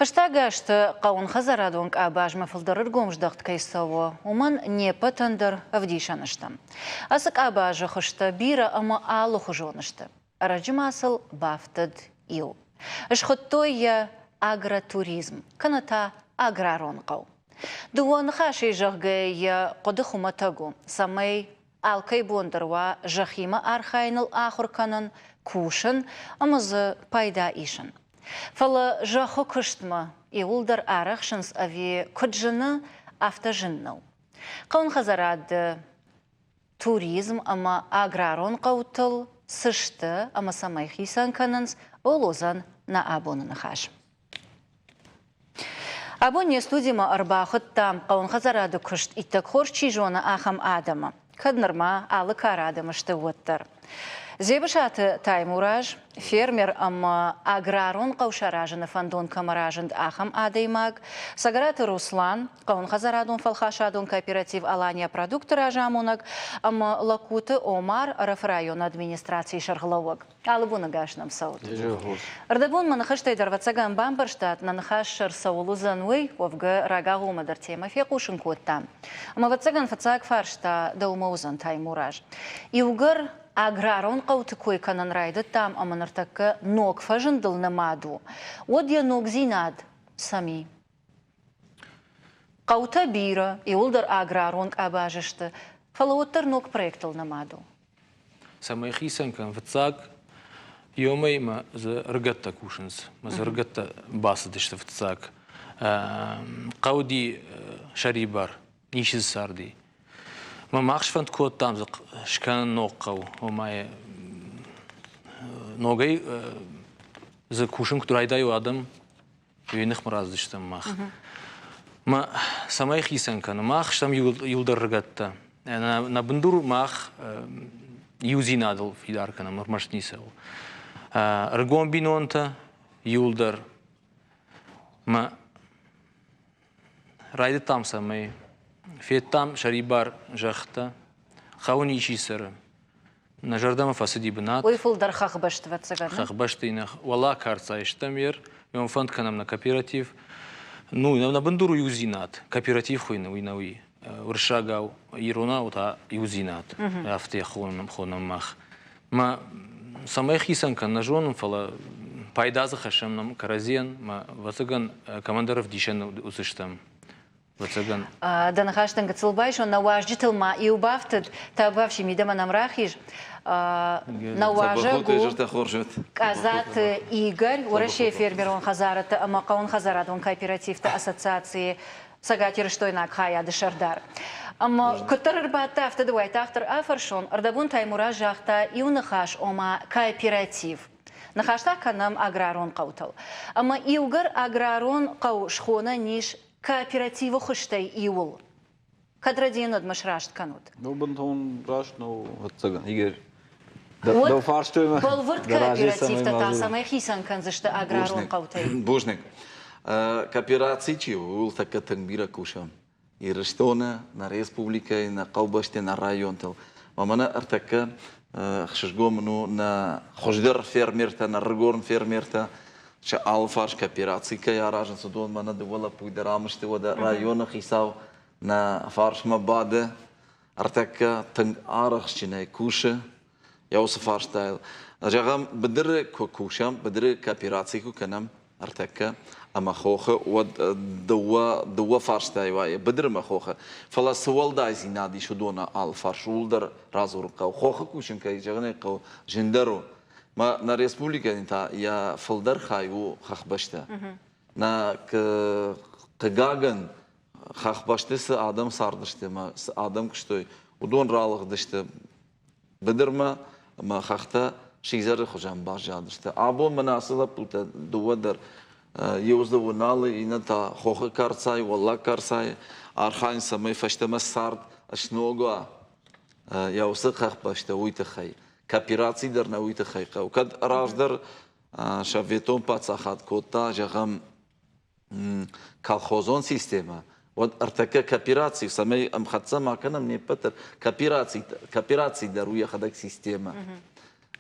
Фӕстаг азты хъӕуынхӕдзарадон къабазмӕ фылдӕр ӕргом здӕхт кӕй цӕуы, уымӕн не ппӕтӕн дӕр ӕвдисӕн стӕм. Ацы къабазы хуызтӕ бирӕ ӕмӕ алыхуызон сты. Ӕрӕджы ма сыл бафтыд иу. Схуыдтой йӕ агротуризм, кӕнӕ та аграрон хъӕу. Дыууӕ ныхасӕй зӕгъгӕ, йӕ хъуыды хуымӕтӕг у, цӕмӕй алкӕй бон дӕр уа зӕххимӕ архайыныл ахуыр кӕнын, кусын ӕмӕ дзы пайда исын. Фӕлӕ зӕххы куыстмӕ иууылдӕр арӕхсынц ӕви куыд зыны, афтӕ зын нӕу. Хъӕуынхӕдзарады туризм ӕмӕ аграрон хъӕутыл цы сты ӕмӕ цӕмӕй хицӕн кӕнынц, ууыл уыдзӕн нӕ абоны ныхас. Абон не студимӕ ӕрбахуыдтам хъӕуынхӕдзарады куыст иттӕг хорз чи зоны, ахӕм адӕмы, кӕд нырма алы кары адӕм сты, уӕддӕр. Дзебысаты Таймураз, фермер ӕмӕ аграрон хъӕу саразыны фӕндон кӕмӕ разынд, ахӕм адӕймаг, Цӕгӕраты Руслан, хъӕуынхӕдзарадон фӕлхасадон кооператив «Алания продукт»-ы разамонӕг ӕмӕ Лӕгкуты Омар, Ӕрӕфы районы администрацийы сӕргълӕууӕг. Алы боны гас нӕм цӕут. Ӕрдӕбон мӕ ныхӕстӕй дӕр ӕвӕццӕгӕн бамбӕрстат, нӕ ныхас сӕр цӕуыл уыдзӕн, уый, уӕвгӕ рагагъоммӕ дӕр темӕ фехъусын кодтам. Ӕмӕ ӕвӕццӕгӕн фыццаг фарста дӕумӕ уыдзӕн, Таймураз. Иугӕр аграрон хъӕуты кой кӕнын райдыдтам ӕмӕ ныртӕккӕ ног фӕзындыл нымад у, уӕд йӕ ногдзинад цӕм и? Хъӕутӕ бирӕ, иууылдӕр аграрон къабазы сты, фӕлӕ уӕддӕр ног проектыл нымад у. Цӕмӕй хицӕн кӕнӕм фыццаг, иомӕй мӕ дзы ӕрыгӕттӕ кусынц, мӕ дзы ӕрыгӕттӕ бацыдысты фыццаг. Хъӕуди сӕрибар, ничи дзы царди. Мӕ мах сфӕнд кодтам дзы скӕнын ног хъӕу, ома ногӕй дзы кусын куыд райдайой адӕм, Уый ныхмӕ рацыдыстӕм мах. Мӕ цӕмӕй хицӕн кӕны? Мах стӕм иуылдӕр рыгӕттӕ. Нӕ бындур мах иудзинадыл фидар кӕнӕм, ӕрмӕст ницӕуыл. Ӕрыгон бинонтӕ иуылдӕр. Мӕ райдыдтам цӕмӕй федтам сӕрибар зӕххтӕ, хъӕуы ничи цӕры. Нӕ зӕрдӕмӕ фӕцыди бынат. Уый фылдӕр хӕхбӕсты, ӕвӕццӕгӕн. Хӕхбӕсты нӕ уӕлӕ кӕрцӕй стӕм ер, ем фӕнд кӕнӕм нӕ кооператив. Ну, нӕ бындур у иудзинад. Кооператив хуыйны, уый нӕ уый. Уырыссагау, иронау та иудзинад. Афтӕ хонӕм, хонӕм мах. Мӕ цӕмӕй хицӕн кӕн, нӕ зонын, фӕлӕ пайда дзы хӕссӕм нӕм кӕрӕдзийӕн, мӕ ӕвӕццӕгӕн кӕмӕндӕр ӕвдисӕн уыдзыстӕм. Ӕвӕццӕгӕн. Дӕ ныхас дын гыццыл байсон, нӕ уазджытыл ма иу бафтыд, Табӕфси, мидӕмӕ нӕм рахиз. Нӕ уазӕг у Къадзаты Игорь, Уӕрӕсейы фермерон хӕдзарадты ӕмӕ хъӕуынхӕдзарадон кооперативты ассоциацийы цӕгатирыстойнаг хайады сӕрдар. Ӕмӕ куыддӕр ӕрбадтӕ, афтӕ ды уайтагъддӕр афӕрсон, ӕрдӕбон Таймураз загъта иу ныхас, ома кооператив. Ныхас та кӕнӕм аграрон хъӕутыл. Ӕмӕ иугӕр аграрон хъӕу схонӕн ис кооперативы хуызтӕй иуыл. Кӕд рӕдийӕнадмӕ сраст кӕнут? Ну, бынтон раст нӕу, ӕвӕццӕгӕн, Игорь. Дӕу фарстой мӕ. Бӕлвырд кооперативтӕ та цӕмӕй хицӕн кӕндзысты аграрон хъӕутӕй? Бузныг. Коопераци чи у, ууыл тӕккӕ тынг бирӕ кусӕм. Ирыстоны, нӕ республикӕйы, нӕ хъӕубӕсты, нӕ районтыл. Мӕнӕ ӕртӕккӕ ӕхсызгон мын у нӕ хуыздӕр фермертӕ, нӕ ӕрыгон фермертӕ сӕ алыфарс коопераци кӕй аразынц, уыдон мӕнӕ дыууӕ лӕппуйы дӕр ам сты, уӕдӕ районы хицау нӕ фарсмӕ бады, ӕртӕккӕ тынг арӕхстджынӕй кусы йӕ уыцы фарстайыл. Зӕгъӕм, быдыры куы кусӕм, быдыры коопераци куы кӕнӕм ӕртӕккӕ ӕмӕ хохы, уӕд дыууӕ, дыууӕ фарстайы вӕййы быдыры ӕмӕ хохы. Фӕлӕ цы уӕлдайдзинад ис уыдоны алыфарс, ууыл дӕр радзурын хъӕуы. Хохы кусын, кӕй зӕгъын ӕй хъӕуы, зындӕр у. Мӕ нӕ республикӕйӕн та йӕ фылдӕр хай у хӕхбӕстӕ. Нӕ хъыгагӕн, хӕхбӕсты цы адӕм цардысты ӕмӕ цы адӕм куыстой, уыдон ралыгъдысты быдырмӕ ӕмӕ хӕхтӕ сидзӕры хуызӕн баззадысты. Абон мӕнӕ ацы лӕппутӕ дыууӕ дӕр иу дзы Уыналы, иннӕ та Хохы Карцайы, Уӕллаг Карцайы архайынц, цӕмӕй фӕстӕмӕ цард сног уа йӕ уыцы хӕхбӕстӕ, уый тыххӕй. Коопераци дӕр нӕ уый тыххӕй хъӕуы. Кӕд раздӕр советон паддзахад кодта, зӕгъӕм, колхозон системӕ, уӕд ӕртӕккӕ коопераци, цӕмӕй ӕмхӕццӕ ма кӕнӕм не ппӕт дӕр, коопераци, коопераци дӕр у йӕхӕдӕг системӕ.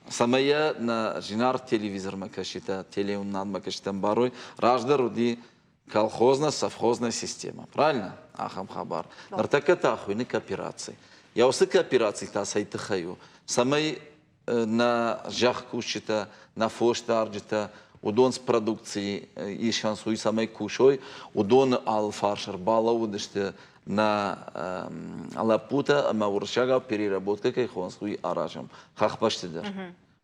Цӕмӕй йӕ нӕ зынаргъ телевизормӕ кӕсджытӕ, телеуынынадмӕ кӕсджытӕ ӕмбарой, раздӕр уыди колхозно-совхозная система. Правильно? Ахӕм хабар. Ныртӕккӕ та хуыйны коопераци. Йӕ уыцы коопераци та цӕй тыххӕй у? Цӕмӕй нӕ зӕхкусджытӕ, нӕ фосдарджытӕ, уыдон продукци исынц, уый цӕмӕй кусой, уыдоны алыфарс ӕрбалӕууыдысты нӕ лӕппутӕ ӕмӕ уырыссагау переработкӕ кӕй хонынц, уый аразӕм хӕхбӕсты дӕр.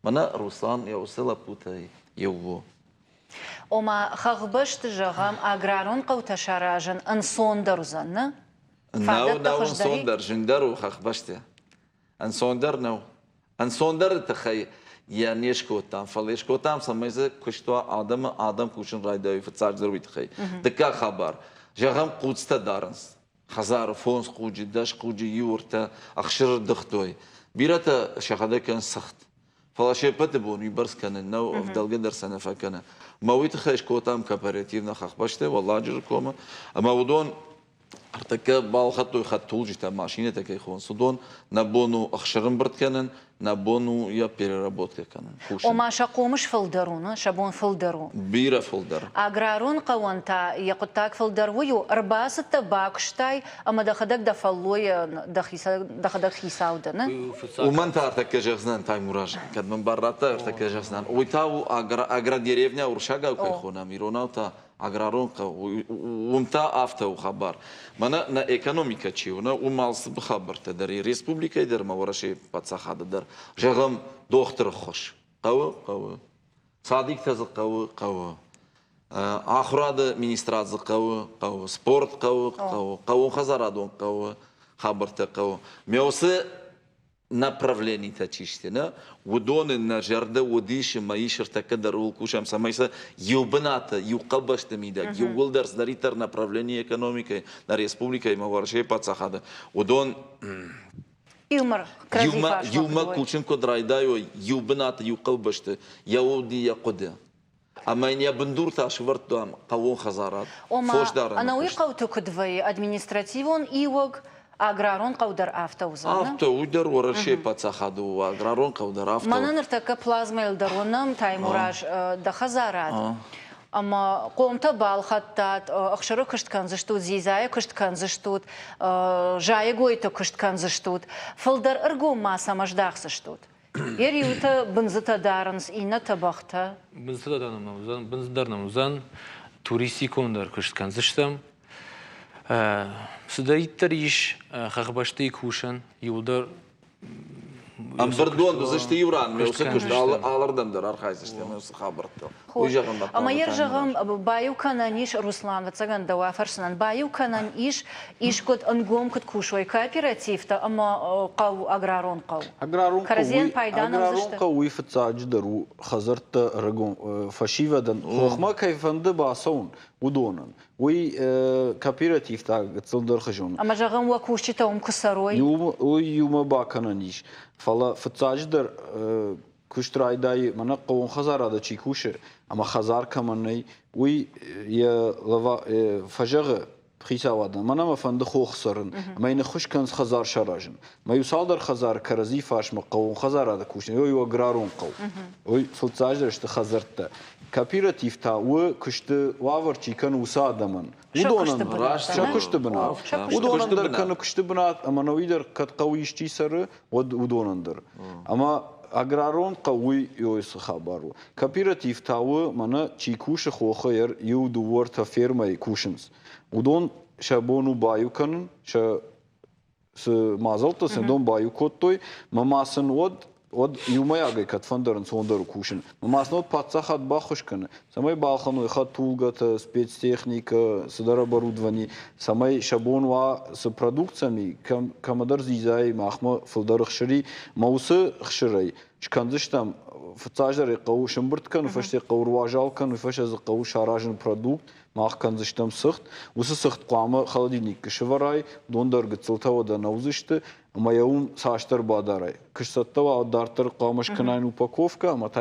Мӕнӕ Руслан йӕ уыцы лӕппутӕй иу у. Ома, хӕхбӕсты, зӕгъӕм, аграрон хъӕутӕ саразын ӕнцондӕр уыдзӕн, нӕ? Нӕу, нӕу ӕнцондӕр, зындӕр у хӕхбӕсты. Ӕнцондӕр нӕу. Ӕнцондӕры тыххӕй йӕ не скодтам, фӕлӕ скодтам, цӕмӕй дзы куыст уа адӕмы, адӕм кусын райдайой фыццагдӕр уый тыххӕй. Дыккаг хабар. Зӕгъӕм, хъуцтӕ дарынц. Хӕдзары фондз хъуджы, дӕс хъуджы, иу ӕртӕ ӕхсыры дыгътой. Бирӕтӕ сӕхӕдӕг кӕнынц цыхт. Фӕлӕ се ппӕты бон уыйбӕрц кӕнын нӕу, ӕвдӕлгӕ дӕр сӕ нӕ фӕкӕны. Мӕ уый тыххӕй скодтам кооператив нӕ хӕхбӕсты, Уӕлладжыры комы, ӕмӕ уыдон ӕртӕккӕ балхӕдтой хӕдтулджытӕ, машинӕтӕ кӕй хонынц, уыдон нӕ бон у ӕхсырӕмбырд кӕнын, нӕ бон у йӕ переработкӕ кӕнын, кусын. Ома сӕ хъомыс фылдӕр у, сӕ бон фылдӕр у? Бирӕ фылдӕр. Аграрон хъӕуӕн та йӕ хъуыддаг фылдӕр уый у, ӕрбацыдтӕ, бакуыстай ӕмӕ дӕхӕдӕг дӕ фӕллойӕн дӕхӕдӕг хицау дӕ, нӕ? Уымӕн та ӕртӕккӕ зӕгъдзынӕн, Таймураз, кӕд мын бар радта, ӕртӕккӕ зӕгъдзынӕн. Уый та у агродеревня уырыссагау кӕй хонӕм, иронау та аграрон хъӕу, уым та афтӕ у хабар. Мӕнӕ нӕ экономикӕ чи у, нӕ уым алцы хабӕрттӕ дӕр и республикӕйы дӕр ӕмӕ Уӕрӕсейы паддзахады дӕр. Зӕгъӕм, дохтыры ххуыс. Хъӕуы? Хъӕуы. Садиктӕ дзы хъӕуы? Хъӕуы. Ахуырады министрад дзы хъӕуы? Хъӕуы. Спорт хъӕуы? Хъӕуы. Хъӕууонхӕдзарадон хъӕуы хабӕрттӕ хъӕуы. Ме уыцы направленитӕ чи сты, нӕ, уыдоны нӕ зӕрдӕ уыдис ӕмӕ ис ӕртӕккӕ дӕр ууыл кусӕм, цӕмӕй сӕ иу бынаты, иу хъӕбӕсты мидӕг, иууылдӕр цыдӕриддӕр направлени экономикӕйы, нӕ республикӕйы ӕмӕ Уӕрӕсейы паддзахады, уыдон иумӕ иумӕ кусын куыд райдайой, иу бынаты, иу хъӕубӕсты, йӕ уыди йӕ хъуыды. Ӕмӕ йын йӕ бындур та сӕвӕрдтам хъӕууон хӕдзарад, Ома, фосдарӕны ӕнӕуи куыст. хъӕуты куыд вӕййы административон иуӕг, аграрон хъӕу дӕр афтӕ уыдзӕн, нӕ? Афтӕ, уый дӕр Уӕрӕсейы паддзахады у, аграрон хъӕу дӕр афтӕ у. Мӕнӕ ныртӕккӕ плазмӕйыл дӕр уынӕм, Таймураз, дӕ хӕдзарад. Ӕмӕ хъомтӕ балхӕдтат, ӕхсыры куыст кӕндзыстут, дзидзайы куыст кӕндзыстут, зайӕгойты куыст кӕндзыстут. Фылдӕр ӕргом ма цӕмӕ здахдзыстут? Йӕ риутӕ бындзытӕ дарынц, иннӕтӕ бӕхтӕ. Бындзытӕ дӕр нӕм уыдзӕн, бындз дӕр нӕм уыдзӕн, туристикон дӕр куыст кӕндзыстӕм. Цыдӕриддӕр ис хӕхбӕсты кусӕн, иуылдӕр Ӕмбырдгонд уыдзысты иу ран, уыцы куыст алырдӕм дӕр архайдзысты уыцы хабӕрттыл. Уый зӕгъын мӕ Ӕмӕ йӕ зӕгъӕм, баиу кӕнӕн ис, Руслан, ӕвӕццӕгӕн, дӕу афӕрсынӕн, баиу кӕнӕн ис, искуыд ӕнгом куыд кусой кооперативтӕ ӕмӕ хъӕу, аграрон хъӕу. Аграрон Кӕрӕдзийӕн пайда нӕ аграрон уыдзысты? хъӕу уый фыццаджыдӕр у хӕдзӕрттӕ ӕрыгон фӕсивӕдӕн, хохмӕ кӕй фӕнды бацӕуын, уыдонӕн. Уый кооперативтӕ гыццылдӕр хызон. Ӕмӕ зӕгъӕм, уӕ кусджытӕ уым куы цӕрой? Уый иумӕ бакӕнӕн ис. Фӕлӕ фыццаджыдӕр куыст райдайы, мӕнӕ хъӕууон хӕдзарады чи кусы ӕмӕ хӕдзар кӕмӕн нӕй, уый йӕ фӕзӕгъы хицауадӕн, мӕнӕ мӕ фӕнды хох цӕрын, ӕмӕ йын ӕххуыс кӕнынц хӕдзар саразын. Мӕ иу цалдӕр хӕдзары кӕрӕдзи фарсмӕ хъӕууон хӕдзарады кусынц, уый у аграрон хъӕу. Уый фыццаджыдӕр сты хӕдзӕрттӕ. Кооператив та у, куысты уавӕр чи кӕны, уыцы адӕмӕн. Уыдонӕн сӕ куысты бынат. Уыдонӕн дӕр кӕны куысты бынат, ӕмӕ нӕуи дӕр кӕд хъӕуы исчи цӕры, уӕд уыдонӕн дӕр. Ӕмӕ аграрон хъӕу уый цы хабар у. Кооператив та у, мӕнӕ чи кусы хохы иу, дыууӕ, ӕртӕ фермӕйы кусынц. Уыдон сӕ бон у баиу кӕнын, сӕ цы мадзӕлттӕ сын дон баиу кодтой, мӕ ма сын уӕд уӕд иумӕйагӕй кӕдфӕндӕр ӕнцондӕр у кусын. Мӕ ма сын уӕд паддзахад баххуыс кӕны, цӕмӕй балхӕной хӕдтулгӕтӕ, спецтехникӕ, цыдӕр оборудовани, цӕмӕй сӕ бон уа цы продукт сӕм и, кӕмӕдӕр дзидзайы махмӕ фылдӕр ӕхсыр и, мӕ уыцы хсырӕй. Скӕндзыстӕм, фыццаджыдӕр ӕй хъӕуы сӕмбырд кӕнын, фӕсте хъӕуы руазал кӕнын, уый фӕстӕ дзы хъӕуы саразын продукт, мах кӕндзыстӕм цыхт. Уыцы цыхт хъуамӕ холодильникы сӕвӕрай, дон дӕр гыццылтӕ уӕдӕ нӕ уыдзысты, ӕмӕ йӕ уым цасдӕр бадарай. Куы сцӕттӕ уа, уӕд дарддӕр хъуамӕ скӕнай упаковкӕ ӕмӕ та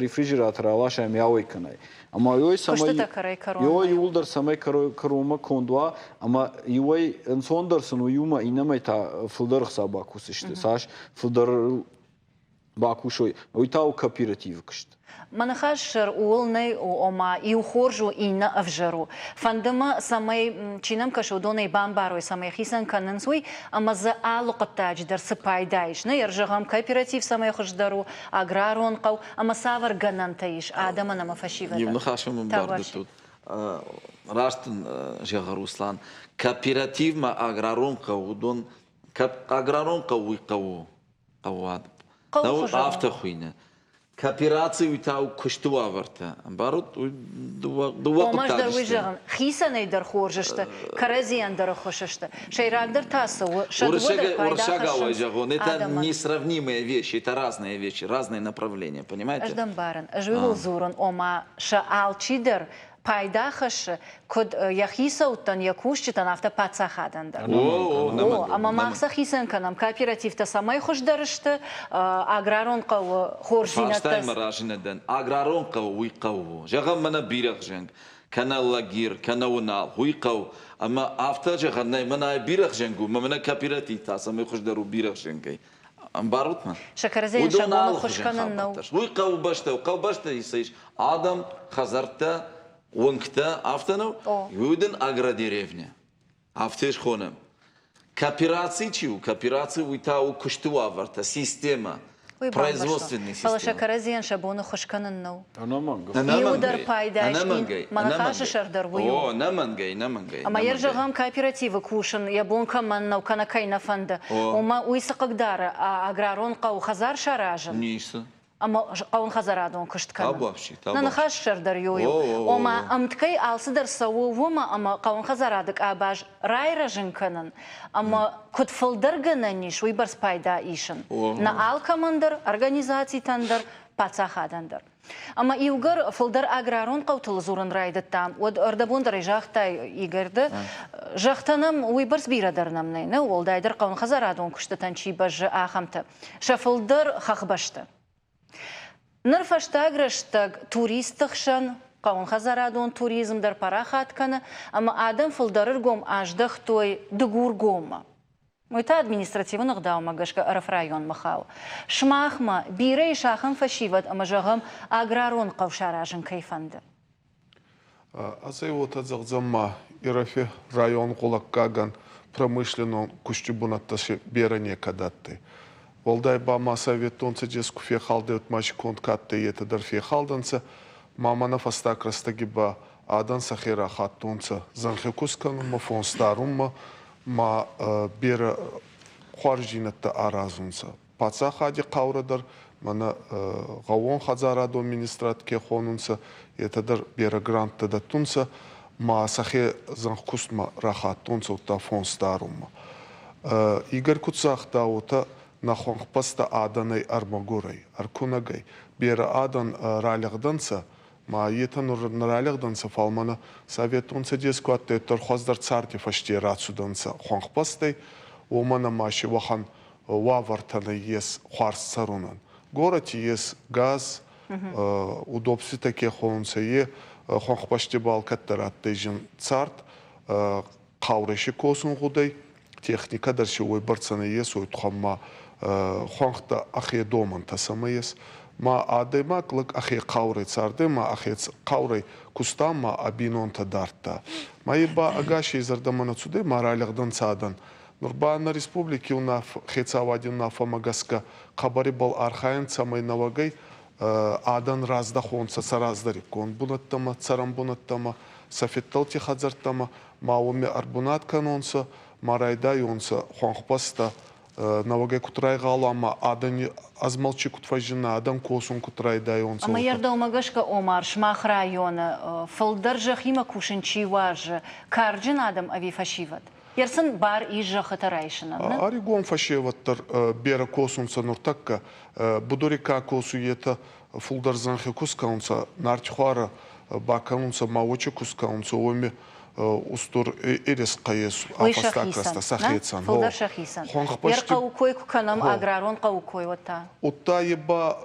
рефрижератор аласай ӕмӕ ауӕй кӕнай. Ӕмӕ йой цӕмӕй йой иууылдӕр цӕмӕй кӕронмӕ конд уа, ӕмӕ иуӕй ӕнцондӕр сын у иумӕ, иннӕмӕй та фылдӕр ӕхца бакусдзысты. Цас фылдӕр бакусой, уый та у кооперативы куыст. Мӕ ныхас сӕр ууыл нӕй, ома иу хорз у, иннӕ ӕвзӕр у. Фӕнды мӕ, цӕмӕй, чи нӕм кӕсы, уыдонӕй бамбарой, цӕмӕй хицӕн кӕнынц уый, ӕмӕ дзы алы хъуыддаджы дӕр цы пайда ис. Нӕ зӕгъӕм, кооператив цӕмӕй хуыздӕр у, аграрон хъӕу, ӕмӕ цавӕр гӕнӕнтӕ ис адӕмӕн ӕмӕ фӕсивӕдӕн. Иу ныхасӕн мын бар дӕттут. Раст ын зӕгъы Руслан, кооперативмӕ аграрон хъӕу, уыдон аграрон хъӕу уый хъӕу у. Хъӕуад. Афтӕ хуыйны. Коопераци уый та у куысты уавӕртӕ. Ӕмбарут, уый дыууӕ хъуыддаджы сты. Уый зӕгъын, хицӕнӕй дӕр хорз сты, кӕрӕдзийӕн дӕр ӕххуыс сты. Сӕйрагдӕр та цы у, сӕ дыууӕ дӕр пайда Уырыссагау зӕгъон, это несравнимые вещи, это разные вещи, разные направления, понимаете? Ӕз дӕ мбарын, ӕз уыууыл дзурын, ома сӕ алчидӕр пайда хӕссы куыд йӕ хицӕуттӕн, йӕ кусджытӕн, афтӕ паддзахадӕн дӕр. О, ӕмӕ мах сӕ хицӕн кӕнӕм, кооперативтӕ цӕмӕй хуыздӕр сты, аграрон хъӕуы хорздзинӕдтӕ. Фарстаимӕ разы нӕ дӕн. Аграрон хъӕу уый хъӕу у. Зӕгъӕм, мӕнӕ бирӕгъзӕнг, кӕнӕ лагир, кӕнӕ Уынал, уый хъӕу. Ӕмӕ афтӕ зӕгъӕн нӕй, мӕнӕ бирӕгъзӕнг у, мӕнӕ кооператив та цӕмӕй хуыздӕр у бирӕгъзӕнгӕй. Ӕмбарут мӕ? Сӕ кӕрӕдзийӕн сӕ бон ӕххуыс кӕнын нӕу. Уый хъӕубӕстӕ у. Хъӕубӕстӕ ис адӕм, хӕдзӕрттӕ, уынгтӕ, афтӕ нӕу? Уый дын агродеревня. Афтӕ схонӕм. Коопераци чи у? Коопераци уый та у куысты уавӕртӕ, системӕ, производственный система. Фӕлӕ сӕ кӕрӕдзийӕн сӕ бон ӕххуыс кӕнын нӕу. Ӕнӕмӕнг. Иу дӕр пайда ис, мӕ ныхасы сӕр дӕр уый у. О, ӕнӕмӕнгӕй, ӕнӕмӕнгӕй. Ӕмӕ йӕ зӕгъӕм, кооперативы кусын йӕ бон кӕмӕн нӕу, кӕнӕ кӕй нӕ фӕнды, уымӕ уый цы хъыгдары аграрон хъӕу хӕдзар саразын? Ницы. Ӕмӕ хъӕуынхӕдзарадон куыст кӕнын. Нӕ ныхас сӕр дӕр иу у. Ома, ӕмткӕй алцыдӕр цӕуы уымӕ, ӕмӕ хъӕуынхӕдзарады къабаз райрӕзын кӕнын ӕмӕ куыд фылдӕр гӕнӕн ис, уыйбӕрц пайда исын. Нӕ алкӕмӕн дӕр, организацитӕн дӕр, паддзахадӕн дӕр. Ӕмӕ иугӕр фылдӕр аграрон хъӕутыл дзурын райдыдтам, уӕд ӕрдӕбон дӕр ӕй загътай, Игорь, ды, зӕгътӕ нӕм уыйбӕрц бирӕ дӕр нӕм нӕй, нӕ, уӕлдайдӕр хъӕуынхӕдзарадон куыстытӕн чи бӕззы, ахӕмтӕ. Сӕ фылдӕр хӕхбӕсты. Ныр фӕстаг рӕстӕг туристты хсӕн хъӕуынхӕдзарадон туризм дӕр парахат кӕны, ӕмӕ адӕм фылдӕрыргом аздӕхтой Дыгургоммӕ. Уый та административон ӕгъдаумӕ гӕсгӕ Ӕрӕфы районмӕ хауы. Сымахмӕ бирӕ ис ахӕм фӕсивӕд ӕмӕ, зӕгъӕм, аграрон хъӕу саразын кӕй фӕнды? Азӕй уотӕ зӕгъдзӕн ма Ирӕфи район гъулӕггагӕн промышленнон кусти бунӕттӕ си берӕ некӕд адтӕй. Уӕлдай ба ма Советон Цӕдес ку фехалдӕй, уӕд ма си конд ка адтӕй, етӕ дӕр фехалдӕнцӕ. Ма мӕнӕ фӕстаг рӕстӕги ба адӕн сӕхе рахаттонцӕ зӕнхи куст кӕнунмӕ, фонс дарунмӕ ма берӕ хуарздзийнӕдтӕ аразунцӕ. Паддзахади хъаурӕ дӕр мӕнӕ гъӕууонхӕдзарадон министрад ке хонунцӕ, етӕ дӕр берӕ гранттӕ дӕттунцӕ, ма сӕхе зӕнхкустмӕ рахаттонцӕ, удта фонс дарунмӕ. Игорь куд загъта, уотӕ нӕ хуӕнхбӕстӕ адӕнӕй ӕрмӕгурӕй, ӕркунӕгӕй. Берӕ адӕн ралигъдӕнцӕ, ма етӕ нур нӕ ралигъдӕнцӕ, фал мӕнӕ Советон Цӕдес ку адтӕй, уӕддӕр хуӕздӕр царди фӕсте рацудӕнцӕ хуӕнхбӕстӕй, уомӕн ӕма си уӕхӕн уавӕртӕ нӕййес хуарз цӕрунӕн. Горӕти ес газ, удобствитӕ ке хонунцӕ, е хуӕнхбӕсти ба алкӕддӕр адтӕй зин цард, хъаурӕ си косун гъудӕй, техникӕ дӕр си уойбӕрцӕ нӕййес, уой туххӕн ма хуӕнхтӕ ӕхе домӕнтӕ цӕмӕ ес. Ма адӕймаг лӕг ӕхе хъаурӕй цардӕй ма ӕхе хъаурӕй куста ма ӕ бийнонтӕ дардта. Ма е ба ӕгасей зӕрдӕмӕ нӕ цудӕй, ма ралӕгъдӕнцӕ адӕн. Нур ба нӕ республики хецауади унаффӕмӕ гӕсгӕ хъӕбӕр ибӕл архайӕн, цӕмӕй нӕуӕгӕй адӕн раздӕхонцӕ сӕ раздӕриккон бунӕттӕмӕ, цӕрӕн бунӕттӕмӕ, сӕ федтӕлти хӕдзӕрттӕмӕ, ма уоми ӕрбунат кӕнонцӕ, ма райдайонцӕ хуӕнхбӕстӕ нӕуӕгӕй куд райгъал ӕма адӕни ӕзмӕлд куд фӕззинна, адӕм косун куд райдайонцӕ. Ӕмӕ йе рдӕумӕ гӕсгӕ, Омар, сымах районы фылдӕр зӕххимӕ кусын чи уарзы, карджын адӕм ӕви фӕсивӕд? Йер сын бар ис зӕххытӕ райсынӕн, нӕ? Ӕригон фӕсевӕд дӕр берӕ косунцӕ нуртӕккӕ. Будури ка косуй, етӕ фулдӕр зӕнхи ку скӕнунцӕ, нартихуарӕ бакӕнунцӕ ма уочи ку скӕнунцӕ, уоми устур ирисхъӕ ес Уый сӕхицӕн, сӕхецӕн. Фулдӕр сӕхицӕн. Ер хъӕуы кой куы кӕнӕм, аграрон хъӕуы кой, уӕд та? Удта е ба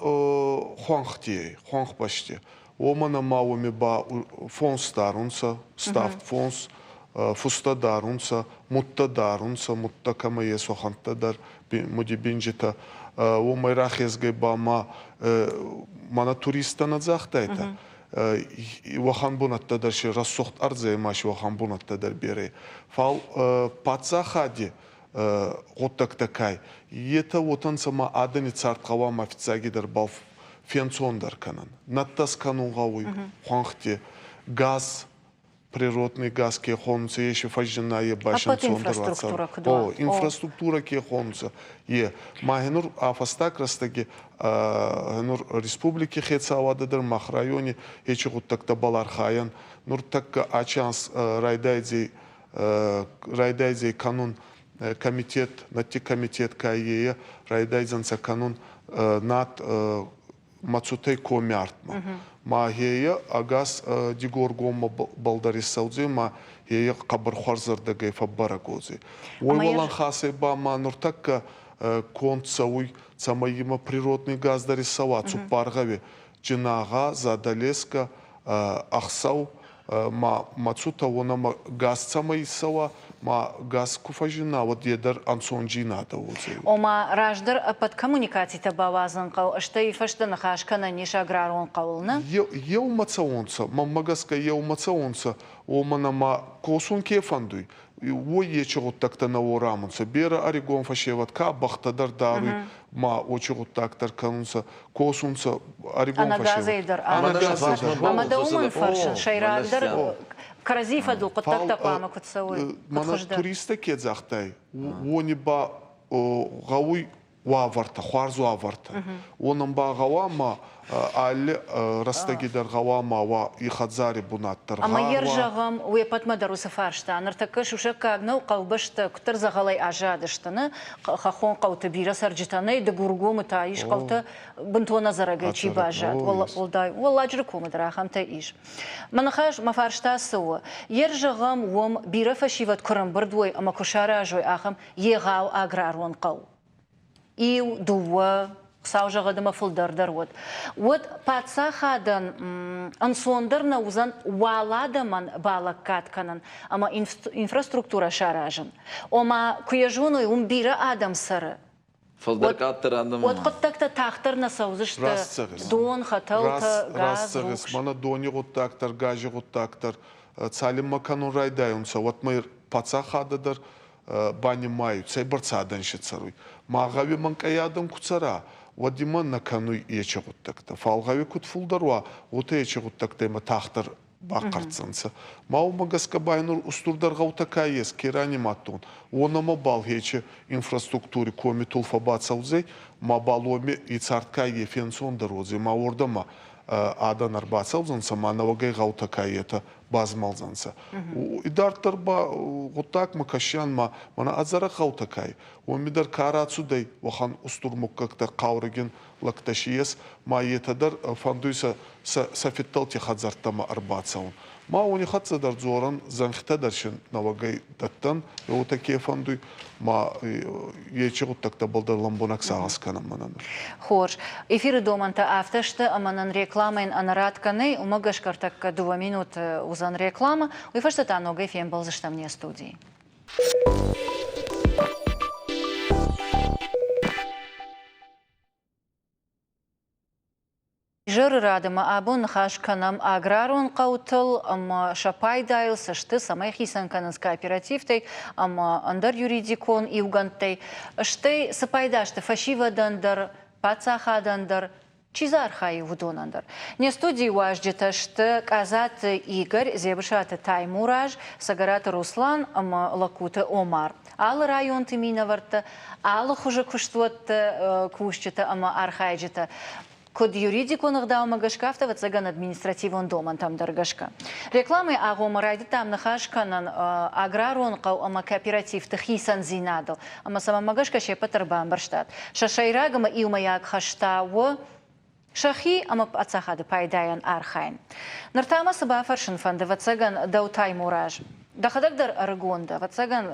хуӕнхти, хуӕнхбӕсти. Уомӕн ӕма уоми ба фонс дарунцӕ, ставд фонс, фустӕ дарунцӕ, мудтӕ дарунцӕ, мудтӕ кӕмӕ ес, уӕхӕнттӕ дӕр, мудибинджитӕ. Уомӕй рахезгӕй ба ма мӕнӕ туристтӕ нӕ загътайтӕ, уӕхӕн бунӕттӕ дӕр си рӕсугъд ӕрдзӕй ма си уӕхӕн бунӕттӕ дӕр берӕ. Фал паддзахади гъуддӕгтӕ кай, етӕ уотӕ нцӕ ма адӕни цард гъӕуама фиццагидӕр бал фенцондӕр кӕнӕн. Нӕдтӕ скӕнун гъӕуй хуӕнхти, газ, природный газ ке хонунцӕ, еши фӕззинна е бӕсӕнцондӕр. О, инфраструктура ке хонунцӕ, е. Ма гьенур а фӕстаг рӕстӕги гьенур республики хецауадӕ дӕр мах райони ечи гъуддӕгтӕбӕл архайӕн. Нуртӕккӕ ачи анз райдайдзӕй райдайдзӕй кӕнун комитет, нӕдти комитет ка е, райдайдзӕнцӕ кӕнун над Мацутӕй коми артмӕ. Ма гьее ӕгас Дигоргоммӕ бӕлдӕр иссӕудзӕй ма гьее хъӕбӕр хуӕрзӕрдӕгӕй фӕббӕрӕг уодзӕй. Уой уӕлӕнхасӕй ба ма нуртӕккӕ конд цӕуй, цӕмӕй имӕ природный газ дӕр иссӕуа цуппар гъӕуи Джинагъа, Задӕлескӕ, Ӕхсӕу ма Мацутӕ уонӕмӕ газ цӕмӕй иссӕуа, ма газ ку фӕззинна, уӕд е дӕр ӕнцондзийнадӕ уодзӕй. Ома, раздӕр ӕппӕт коммуникацитӕ бауадзын хъӕуы, стӕй фӕстӕ ныхас кӕнӕн ис аграрон хъӕуыл, нӕ? Еумӕ цӕуонцӕ, мӕнмӕ гӕсгӕ еумӕ цӕуонцӕ, уомӕн ӕма косун ке фӕндуй, уой ечи гъуддӕгтӕ нӕ уорамунцӕ. Берӕ ӕригон фӕсевӕд ка бӕхтӕ дӕр даруй, ма уочи гъуддаг дӕр кӕнунцӕ, косунцӕ ӕригон фӕсевӕд. Ӕнӕ дӕр. Ӕмӕ дӕ уымӕн фӕрсын, сӕйрагдӕр кӕрӕдзи фӕдыл хъуыддӕгтӕ хъуамӕ куыд цӕуой, куыд хуыздӕр. Туристтӕ ке загътай, уони ба гъӕуй уавӕртӕ, хуарз уавӕртӕ. Уонӕн ба гъӕуама алли рӕстӕги дӕр гъӕуама уа и хӕдзари бунат дӕр. Ӕмӕ йе рзӕгъӕм, уе ппӕтмӕ дӕр уыцы фарста. Ныртӕккӕ сусӕггаг нӕу, хъӕубӕстӕ куыддӕр дзӕгъӕлӕй аззадысты, нӕ? Хӕххон хъӕуты бирӕ цӕрджытӕ нӕй, Дыгургомы та ис хъӕутӕ бынтон ӕдзӕрӕгӕй чи баззад. Уӕлдай Уӕлладжыры комы дӕр ахӕмтӕ ис. Мӕ ныхас, мӕ фарста цы у? Йе рзӕгъӕм, уым бирӕ фӕсивӕд куы рӕмбырд уой ӕмӕ куы саразой ахӕм егъау аграрон хъӕу. Иу, дыууӕ, Хуыцау зӕгъӕд ӕмӕ фылдӕр дӕр уӕд. Уӕд паддзахадӕн ӕнцондӕр нӕ уыдзӕн уал адӕмӕн балӕггад кӕнын ӕмӕ инфраструктурӕ саразын. Ома, куы йӕ зоной, уым бирӕ адӕм цӕры. Фылдӕр къаддӕр адӕм. Уӕд хъуыддӕгтӕ тагъддӕр нӕ цӕудзысты. Дон, хӕтӕлтӕ, газ, рухс. Мӕнӕ дони гъуддаг дӕр, гази гъуддаг дӕр цалинмӕ кӕнун райдайунцӕ, уӕдмӕ паддзахадӕ дӕр банимайуй, цӕйбӕрцӕ адӕн си цӕруй. Ма гъӕуи мӕнкъӕй адӕм ку цӕра, уӕд имӕ нӕ кӕнуй ечи гъуддӕгтӕ. Фал гъӕуи куд фулдӕр уа, уотӕ ечи гъуддӕгтӕ имӕ тагъддӕр бахъӕртдзӕнцӕ. Ма уомӕ гӕсгӕ ба нур устурдӕр гъӕутӕ ка ес, ке ранимадтон, уонӕмӕ бал хечи инфраструктури коми тулфӕ бацӕудзӕй, ма бал уоми и цард ка е фенцондӕр уодзӕй, ма уордӕмӕ адӕн ӕрбацӕудзӕнцӕ, ма нӕуӕгӕй гъӕутӕ ка етӕ базмӕлдзӕнцӕ. Идарддӕр ба гъуддагмӕ кӕсиан ма мӕнӕ ӕдзӕрӕг гъӕутӕ ка уоми дӕр ка рацудӕй, уӕхӕн устур муггӕгтӕ хъаурӕгин лӕгтӕ си ес, ма етӕ дӕр фӕндуй сӕ сӕ фиддӕлти хӕдзӕрттӕмӕ ӕрбацӕун. Ма уони хӕццӕ дӕр дзорӕн, зӕнхитӕ дӕр син нӕуӕгӕй дӕттӕн, уотӕ ке фӕндуй, ма ечи гъуддӕгтӕбӕл дӕр лӕмбунӕг сагъӕс кӕнӕн мӕнӕн. Хорз. Эфиры домӕнтӕ афтӕ сты, ӕмӕ нын рекламӕйӕн ӕнӕратгӕ нӕй, уымӕ гӕсгӕ ӕртӕккӕ дыууӕ минуты уыдзӕн рекламӕ, уый фӕстӕ та ногӕй фембӕлдзыстӕм не студийы. Изӕры рады ма абон ныхас кӕнӕм аграрон хъӕутыл ӕмӕ сӕ пайдайыл, цы сты, цӕмӕй хицӕн кӕнынц кооперативтӕй ӕмӕ ӕндӕр юридикон иугӕндтӕй, стӕй цы пайда сты фӕсивӕдӕн дӕр, паддзахадӕн дӕр, чи дзы архайы, уыдонӕн дӕр. Не студийы уазджытӕ сты Къадзаты Игорь, Дзебысаты Таймураз, Цӕгӕраты Руслан ӕмӕ Лӕгкуты Омар. Алы районты минӕвӕрттӕ, алы хуызы куыстуӕтты кусджытӕ ӕмӕ архайджытӕ. Куыд юридикон ӕгъдаумӕ гӕсгӕ, афтӕ, ӕвӕццӕгӕн, административон домӕнтӕм дӕр гӕсгӕ. Рекламӕйы агъоммӕ райдыдтам ныхас кӕнын аграрон хъӕу ӕмӕ кооперативты хицӕндзинадыл. Ӕмӕ сӕ мӕнмӕ гӕсгӕ се ппӕт дӕр бамбӕрстат. Сӕ сӕйраг ӕмӕ иумӕйаг хӕс та у сӕхи ӕмӕ паддзахады пайдайӕн архайын. Ныр та мӕ цы бафӕрсын фӕнды, ӕвӕццӕгӕн, дӕу Таймураз. Дӕхӕдӕг дӕр ӕрыгон дӕ, ӕвӕццӕгӕн,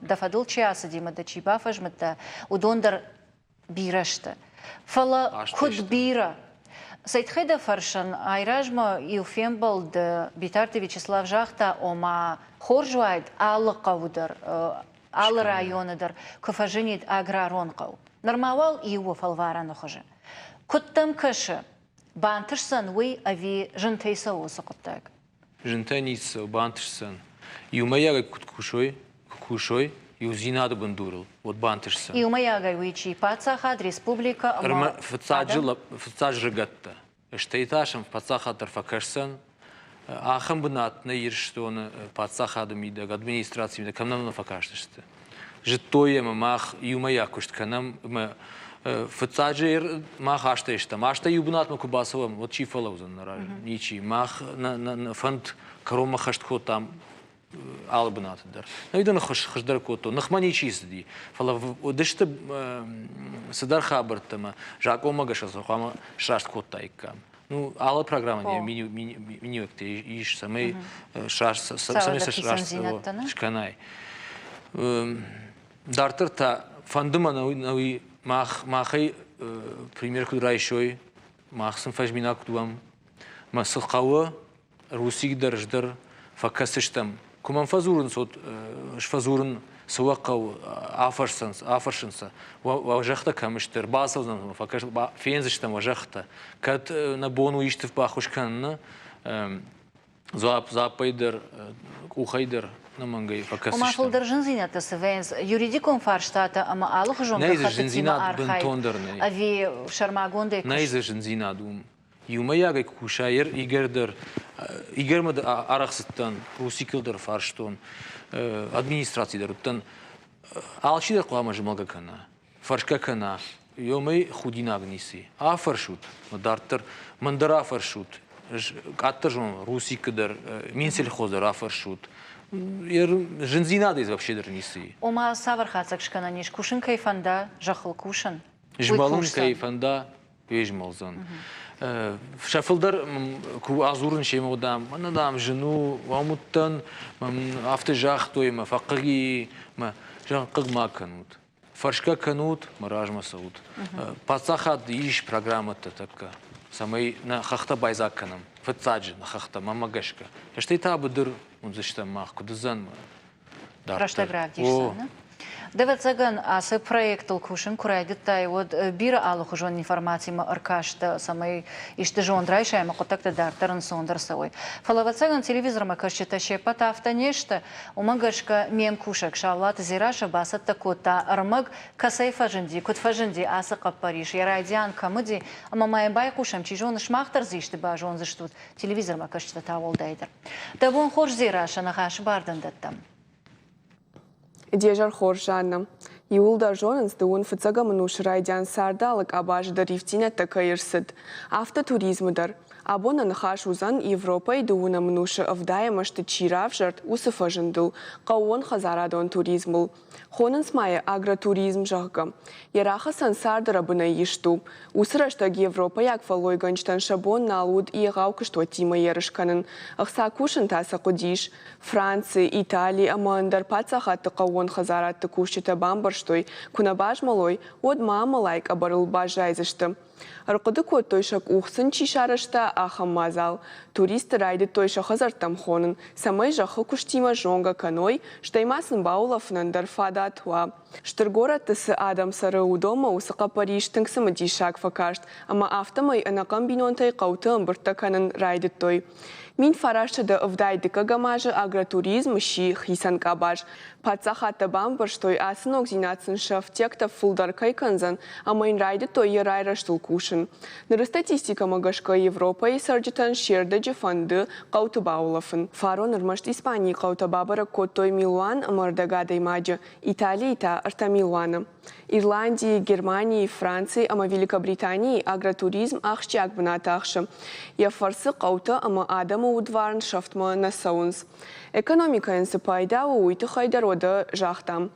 дӕ фӕдыл чи ацыди ӕмӕ дӕ чи бафӕзмыдта, уыдон дӕр бирӕ сты. Фӕлӕ куыд бирӕ? Цӕй тыххӕй дӕ фӕрсын, айразмӕ иу фембӕлд Битарты Вячеслав загъта, ома хорз уаид алы хъӕуы дӕр, алы районы дӕр куы фӕзынид аграрон хъӕу. Нырма уал иу фӕлварӕны хуызы. Куыд дӕм кӕсы, бантысдзӕн уый ӕви зынтӕй цӕуы уыцы хъуыддаг? Зынтӕ ницы бантысдзӕн. Иумӕйагӕй куыд кусой, куы кусой иудзинады бындурыл, уӕд бантысдзӕн. Иумӕйагӕй уый чи? Паддзахад, республикӕ ӕмӕ Фыццаджы, фыццаджы рыгӕттӕ. Стӕй та сӕм паддзахад дӕр фӕкӕсдзӕн. Ахӕм бынат нӕ Ирыстоны паддзахады мидӕг, администрацийы мидӕг кӕм нӕ фӕкастысты. Зыдтой ӕмӕ мах иумӕйаг куыст кӕнӕм ӕмӕ фыццаджы мах азтӕй стӕм. Азтӕй иу бынатмӕ куы бацӕуӕм, уӕд чи фӕлӕудзӕн нӕ разы? Ничи. Мах нӕ фӕнд кӕронмӕ хӕст кодтам алы бынаты дӕр. Ныридӕн хуыздӕр кодтон. Ныхмӕ ничи цыди, фӕлӕ уыдысты цыдӕр хабӕрттӕ ӕмӕ закъонмӕ гӕсгӕ сӕ хъуамӕ сраст кодтаиккам. Ну, алы программӕ миниуӕгтӕ ис, цӕмӕй цӕмӕй сӕ сраст скӕнай. Дарддӕр та фӕнды мӕ нӕуи мах махӕй пример куыд райсой, мах сын фӕзминаг куыд уӕм, мӕ цы хъӕуы, Русик дӕр ӕз дӕр фӕкӕсыстӕм. Куы мӕм фӕдзурынц, уӕд ӕз фӕдзурын, цы уӕ хъӕуы, афӕрсынц, афӕрсынц сӕ, уӕ зӕхтӕ кӕм сты, ӕрбацӕудзӕн, фендзыстӕм уӕ зӕхтӕ. Кӕд нӕ бон у исты баххуыс кӕнын, дзуапп дзуаппӕй дӕр, къухӕй дӕр ӕнӕмӕнгӕй фӕкӕсдзыстӕм. Ома фылдӕр зындзинӕдтӕ цы вӕййынц юридикон фарстатӕ ӕмӕ алыхуызон гӕххӕттытимӕ архайд ӕви сӕрмагондӕй куыст? Нӕй дзы зындзинад уым. Иумӕйагӕй куы куса, Игорь дӕр, Игормӕ арӕх цыдтӕн, Русикыл дӕр фарстон, администраци дӕр уыдтӕн. Алчидӕр хъуамӕ змӕлгӕ кӕна, фӕрсгӕ кӕна, ёмӕй худинаг ницы. Афӕрсут, дарддӕр мӕн дӕр афӕрсут, къаддӕр зонын, Русикы дӕр, Минсельхоз дӕр афӕрсут. Зындзинадӕй вообще дӕр ницы. Ома цавӕр хатдзӕг скӕнӕн ис, кусын кӕй фӕнда, зӕххыл кусын? Змӕлын кӕй фӕнда, фезмӕлдзӕн. Сӕ фылдӕр куы адзурын семӕ, дам, мӕнӕ, дам, зын у, уӕм уыдтӕн, афтӕ загътой, мӕ фӕхъыг и, мӕ, зӕгъ, хъыг ма кӕнут. Фӕрсгӕ кӕнут, мӕ размӕ цӕут. Паддзахад ис программӕтӕ тӕккӕ, цӕмӕй нӕ хӕхтӕ байдзаг кӕнӕм, фыццаджы нӕ хӕхтӕ, мӕнмӕ гӕсгӕ. Стӕй та быдыр уындзыстӕм мах, куыд уыдзӕн, Рӕстӕг равдисдзӕн. Ӕвӕццӕгӕн, ацы проектыл кусын куы райдыдтай, уӕд бирӕ алыхуызон информацимӕ ӕркастӕ, цӕмӕй исты зонд райсай ӕмӕ хъуыддӕгтӕ дарддӕр ӕнцондӕр цӕуой. Фӕлӕ, ӕвӕццӕгӕн, телевизормӕ кӕсджытӕ се ппӕт афтӕ не сты. Уымӕ гӕсгӕ ме мкусӕг Саулаты Дзерассӕ бацӕттӕ кодта ӕрмӕг, кӕцӕй фӕзынди, куыд фӕзынди ацы хъӕппӕрис, йӕ райдиан кӕм уыди, ӕмӕ ма йӕм байхъусӕм, чи зоны, сымах дӕр дзы исты базондзыстут, телевизормӕ кӕсджытӕ та уӕлдайдӕр. Дӕ бон хорз, Дзерассӕ, ныхасы бар дын дӕттӕм. Де зӕр хорз, Жанна. Иууылдӕр зонынц, дыууын фыццӕгӕм ӕнусы райдиан царды алы къабазы дӕр ивддзинӕдтӕ кӕй ӕрцыд. Афтӕ туризмы дӕр. Абон нӕ ныхас уыдзӕн, Европӕйы дыууынӕм ӕнусы ӕвдайӕм ӕзты чи равзӕрд, уыцы фӕзындыл, хъӕууонхӕдзарадон туризмыл. Хонынц ма йӕ агротуризм, зӕгъгӕ. Йӕ рахӕцӕн царды рӕбынӕй ист у. Уыцы рӕстӕг европӕйаг фӕллойгӕнджытӕн сӕ бон нал уыд егъау куыстуӕттимӕ ерыс кӕнын, ӕхца кусын та сӕ хъуыдис. Франци, Итали ӕмӕ ӕндӕр паддзахадты хъӕууон хӕдзарадты кусджытӕ бамбӕрстой, куы нӕ базмӕлой, уӕд ма амалайы къӕбӕрыл баззайдзысты. Ӕрхъуыды кодтой, сӕ къух сын чи сарӕзта, ахӕм мадзал. Туристты райдыдтой сӕ хӕдзӕрттӕм хонын, цӕмӕй зӕххы куыстимӕ зонгӕ кӕной, стӕй ма сын баулӕфынӕн дӕр фадат уа. Стыр горӕтты цы адӕм цӕры, уыдонмӕ уыцы хъӕппӕрис тынг цымыдисаг фӕкаст, ӕмӕ афтӕмӕй ӕнӕхъӕн бинонтӕй хъӕуты ӕмбырдтӕ кӕнын райдыдтой. 1970 дыккӕгӕм азы агротуризм сси хицӕн къабаз. Паддзахадтӕ бамбӕрстой, ацы ногдзинад сын сӕ ӕфтиӕгтӕ фылдӕр кӕй кӕндзӕн, ӕмӕ йын райдыдтой йӕ райрӕзтыл кусын. Ныры статистикӕмӕ гӕсгӕ Европӕйы цӕрджытӕн се рдӕджы фӕнды хъӕуты баулӕфын. Фарон ӕрмӕст Испанийы хъӕутӕ бабӕрӕг кодтой милуан ӕмӕ ӕрдӕг адӕймаджы, Италийы та. ӕртӕ милуаны. Ирландийы, Германийы, Францийы ӕмӕ Великобританийы агротуризм ахсджиаг бынат ахсы. Йӕ фӕрцы хъӕутӕ ӕмӕ адӕмы удварн сӕфтмӕ нӕ цӕуынц. Экономикӕйӕн цы пайда у, уый тыххӕй дӕр уӕдӕ загътам.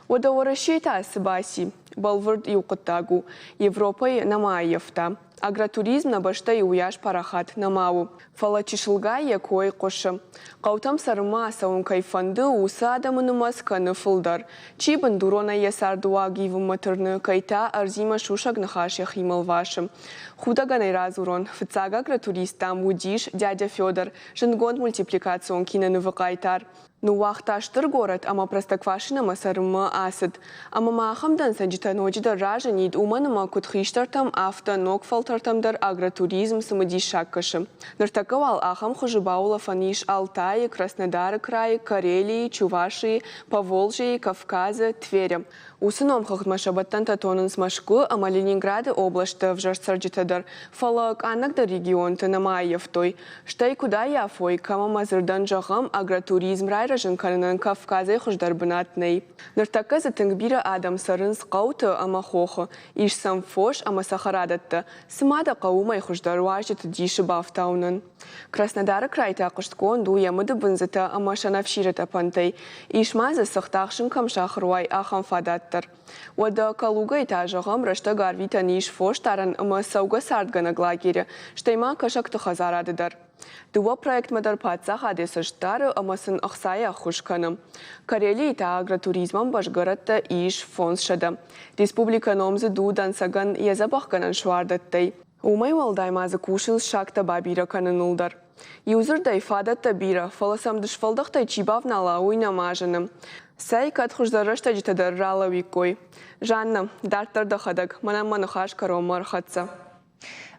Уӕдӕ Уӕрӕсейы та цы баци? Бӕлвырд иу хъуыддаг у, Европӕйы нӕма ӕййӕфта. Агротуризм нӕ бӕстӕйы уыйас парахат нӕма у, фӕлӕ чысылгай йӕ кой хъуысы. Хъӕутӕм цӕрынмӕ ацӕуын кӕй фӕнды, уыцы адӕмы нымӕц кӕны фылдӕр. Чи бындуронӕй йӕ цардыуаг ивынмӕ тырны, кӕй та ӕрдзимӕ сусӕг ныхас йӕхимӕ лвасы. Худӕгӕн ӕй радзурон, фыццаг агротурист, дам, уыдис дядя Федор, зындгонд мультипликацион кинонывы хъайтар. Ныууагъта стыр горӕт ӕмӕ Простоквашиномӕ цӕрынмӕ ацыд. Ӕмӕ ма ахӕм дӕнцӕджытӕ ноджыдӕр разынид, уымӕн ӕмӕ куыд хистӕртӕм, афтӕ ног фӕлтӕртӕм дӕр агротуризм цымыдисаг кӕсы. Ныртӕккӕ уал ахӕм хуызы баулӕфӕн ис Алтайы, Краснодары крайы, Карелийы, Чувашийы, Поволжьейы, Кавказы, Тверы. Уыцы номхыгъдмӕ сӕ бӕттӕнтӕ тонынц Мӕскуы ӕмӕ Ленинграды облӕстты ӕвзӕрст цӕрджытӕ дӕр, фӕлӕ къаннӕгдӕр регионты нӕма ӕййӕфтой. Стӕй куыд ӕййафой, кӕм ӕмӕ дзырдӕн зӕгъӕм, агротуризм райрӕзын кӕнынӕн Кавказӕй хуыздӕр бынат нӕй. Ныртӕккӕ дзы тынг бирӕ адӕм цӕрынц хъӕуты ӕмӕ хохы, ис сӕм фос ӕмӕ цӕхӕрадӕттӕ. Цы ма дӕ хъӕуы уымӕй хуыздӕр уазджыты дисы бафтауынӕн? Краснодары край та хъуыстгонд у йӕ мыдыбындзытӕ ӕмӕ сӕнӕфсиры тъӕпӕнтӕй. Ис ма дзы, цыхт ахсын кӕм сахуыр уай, ахӕм фадат дӕр. Уӕдӕ Калугӕйы та, зӕгъӕм, рӕстӕг арвитӕн ис фосдарӕн ӕмӕ цӕугӕ цардгӕнӕг лагеры, стӕй ма кӕсӕгты хӕдзарады дӕр. Дыууӕ проектмӕ дӕр паддзахад йӕ цӕст дары ӕмӕ сын ӕхцайӕ ӕххуыс кӕны. Карелийы та агротуризмӕн бӕзгӕрӕттӕ ис 500. Республикӕ номдзыд у дӕнцӕгӕн йӕ дзӕбӕхгӕнӕн суардӕттӕй. Уымӕй уӕлдай ма дзы кусынц сагтӕ бабирӕ кӕныныл дӕр. Иудзырдӕй, фадӕттӕ бирӕ, фӕлӕ сӕм дысфӕлдӕхтӕй чи бавнала, уый нӕма зыны. Цӕй, кӕд хуыздӕр рӕстӕджытӕ дӕр ралӕууиккой. Жаннӕ, дарддӕр дӕхӕдӕг, мӕнӕн мӕ ныхас кӕронмӕ ӕрхӕццӕ.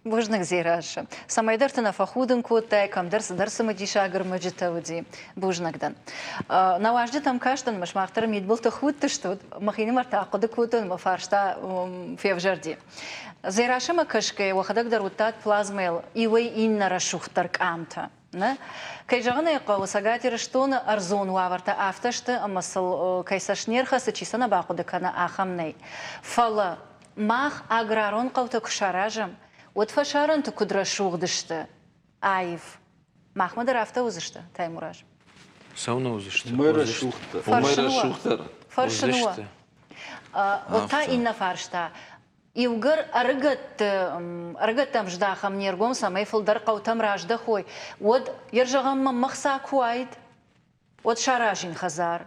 Бузныг, Дзерассӕ. Цӕмӕйдӕрты нӕ фӕхудын кодтай, кӕмдӕр цыдӕр цымыдисаг ӕрмӕджытӕ уыди. Бузныг дӕн. Нӕ уазджытӕм кастӕн, ӕмӕ сымах дӕр мидбылты худтыстут. Мӕхинымӕр та ахъуыды кодтон, мӕ фарста февзӕрди. Дзерассӕмӕ кӕсгӕйӕ, уӕхӕдӕг дӕр уыдтат плазмӕйыл иуӕй иннӕ рӕсугъддӕр къамтӕ. Нӕ? Кӕй зӕгъын ӕй хъӕуы, Цӕгат Ирыстоны ӕрдзон уавӕртӕ афтӕ сты, ӕмӕ сыл кӕй цӕст не рхӕцы, чи сӕ нӕ бахъуыды кӕны, ахӕм нӕй. Фӕлӕ мах аграрон хъӕутӕ куы саразӕм, уӕд фӕсарӕнты куыд рӕсугъд сты, аив. Махмӕ дӕр афтӕ уыдзысты, Таймураз? Цӕуылнӕ уыдзысты? Уымӕй рӕсугъддӕр. Уымӕй рӕсугъддӕр. Фӕрсын уӕ. Вот та иннӕ фарста. Иугӕр ӕрыгӕтты, ӕрыгӕттӕм здахӕм не ргом, цӕмӕй фылдӕр хъӕутӕм раздӕхой, уӕд йе рзӕгъӕм мӕм ӕхца куы уаид, уӕд саразин хӕдзар.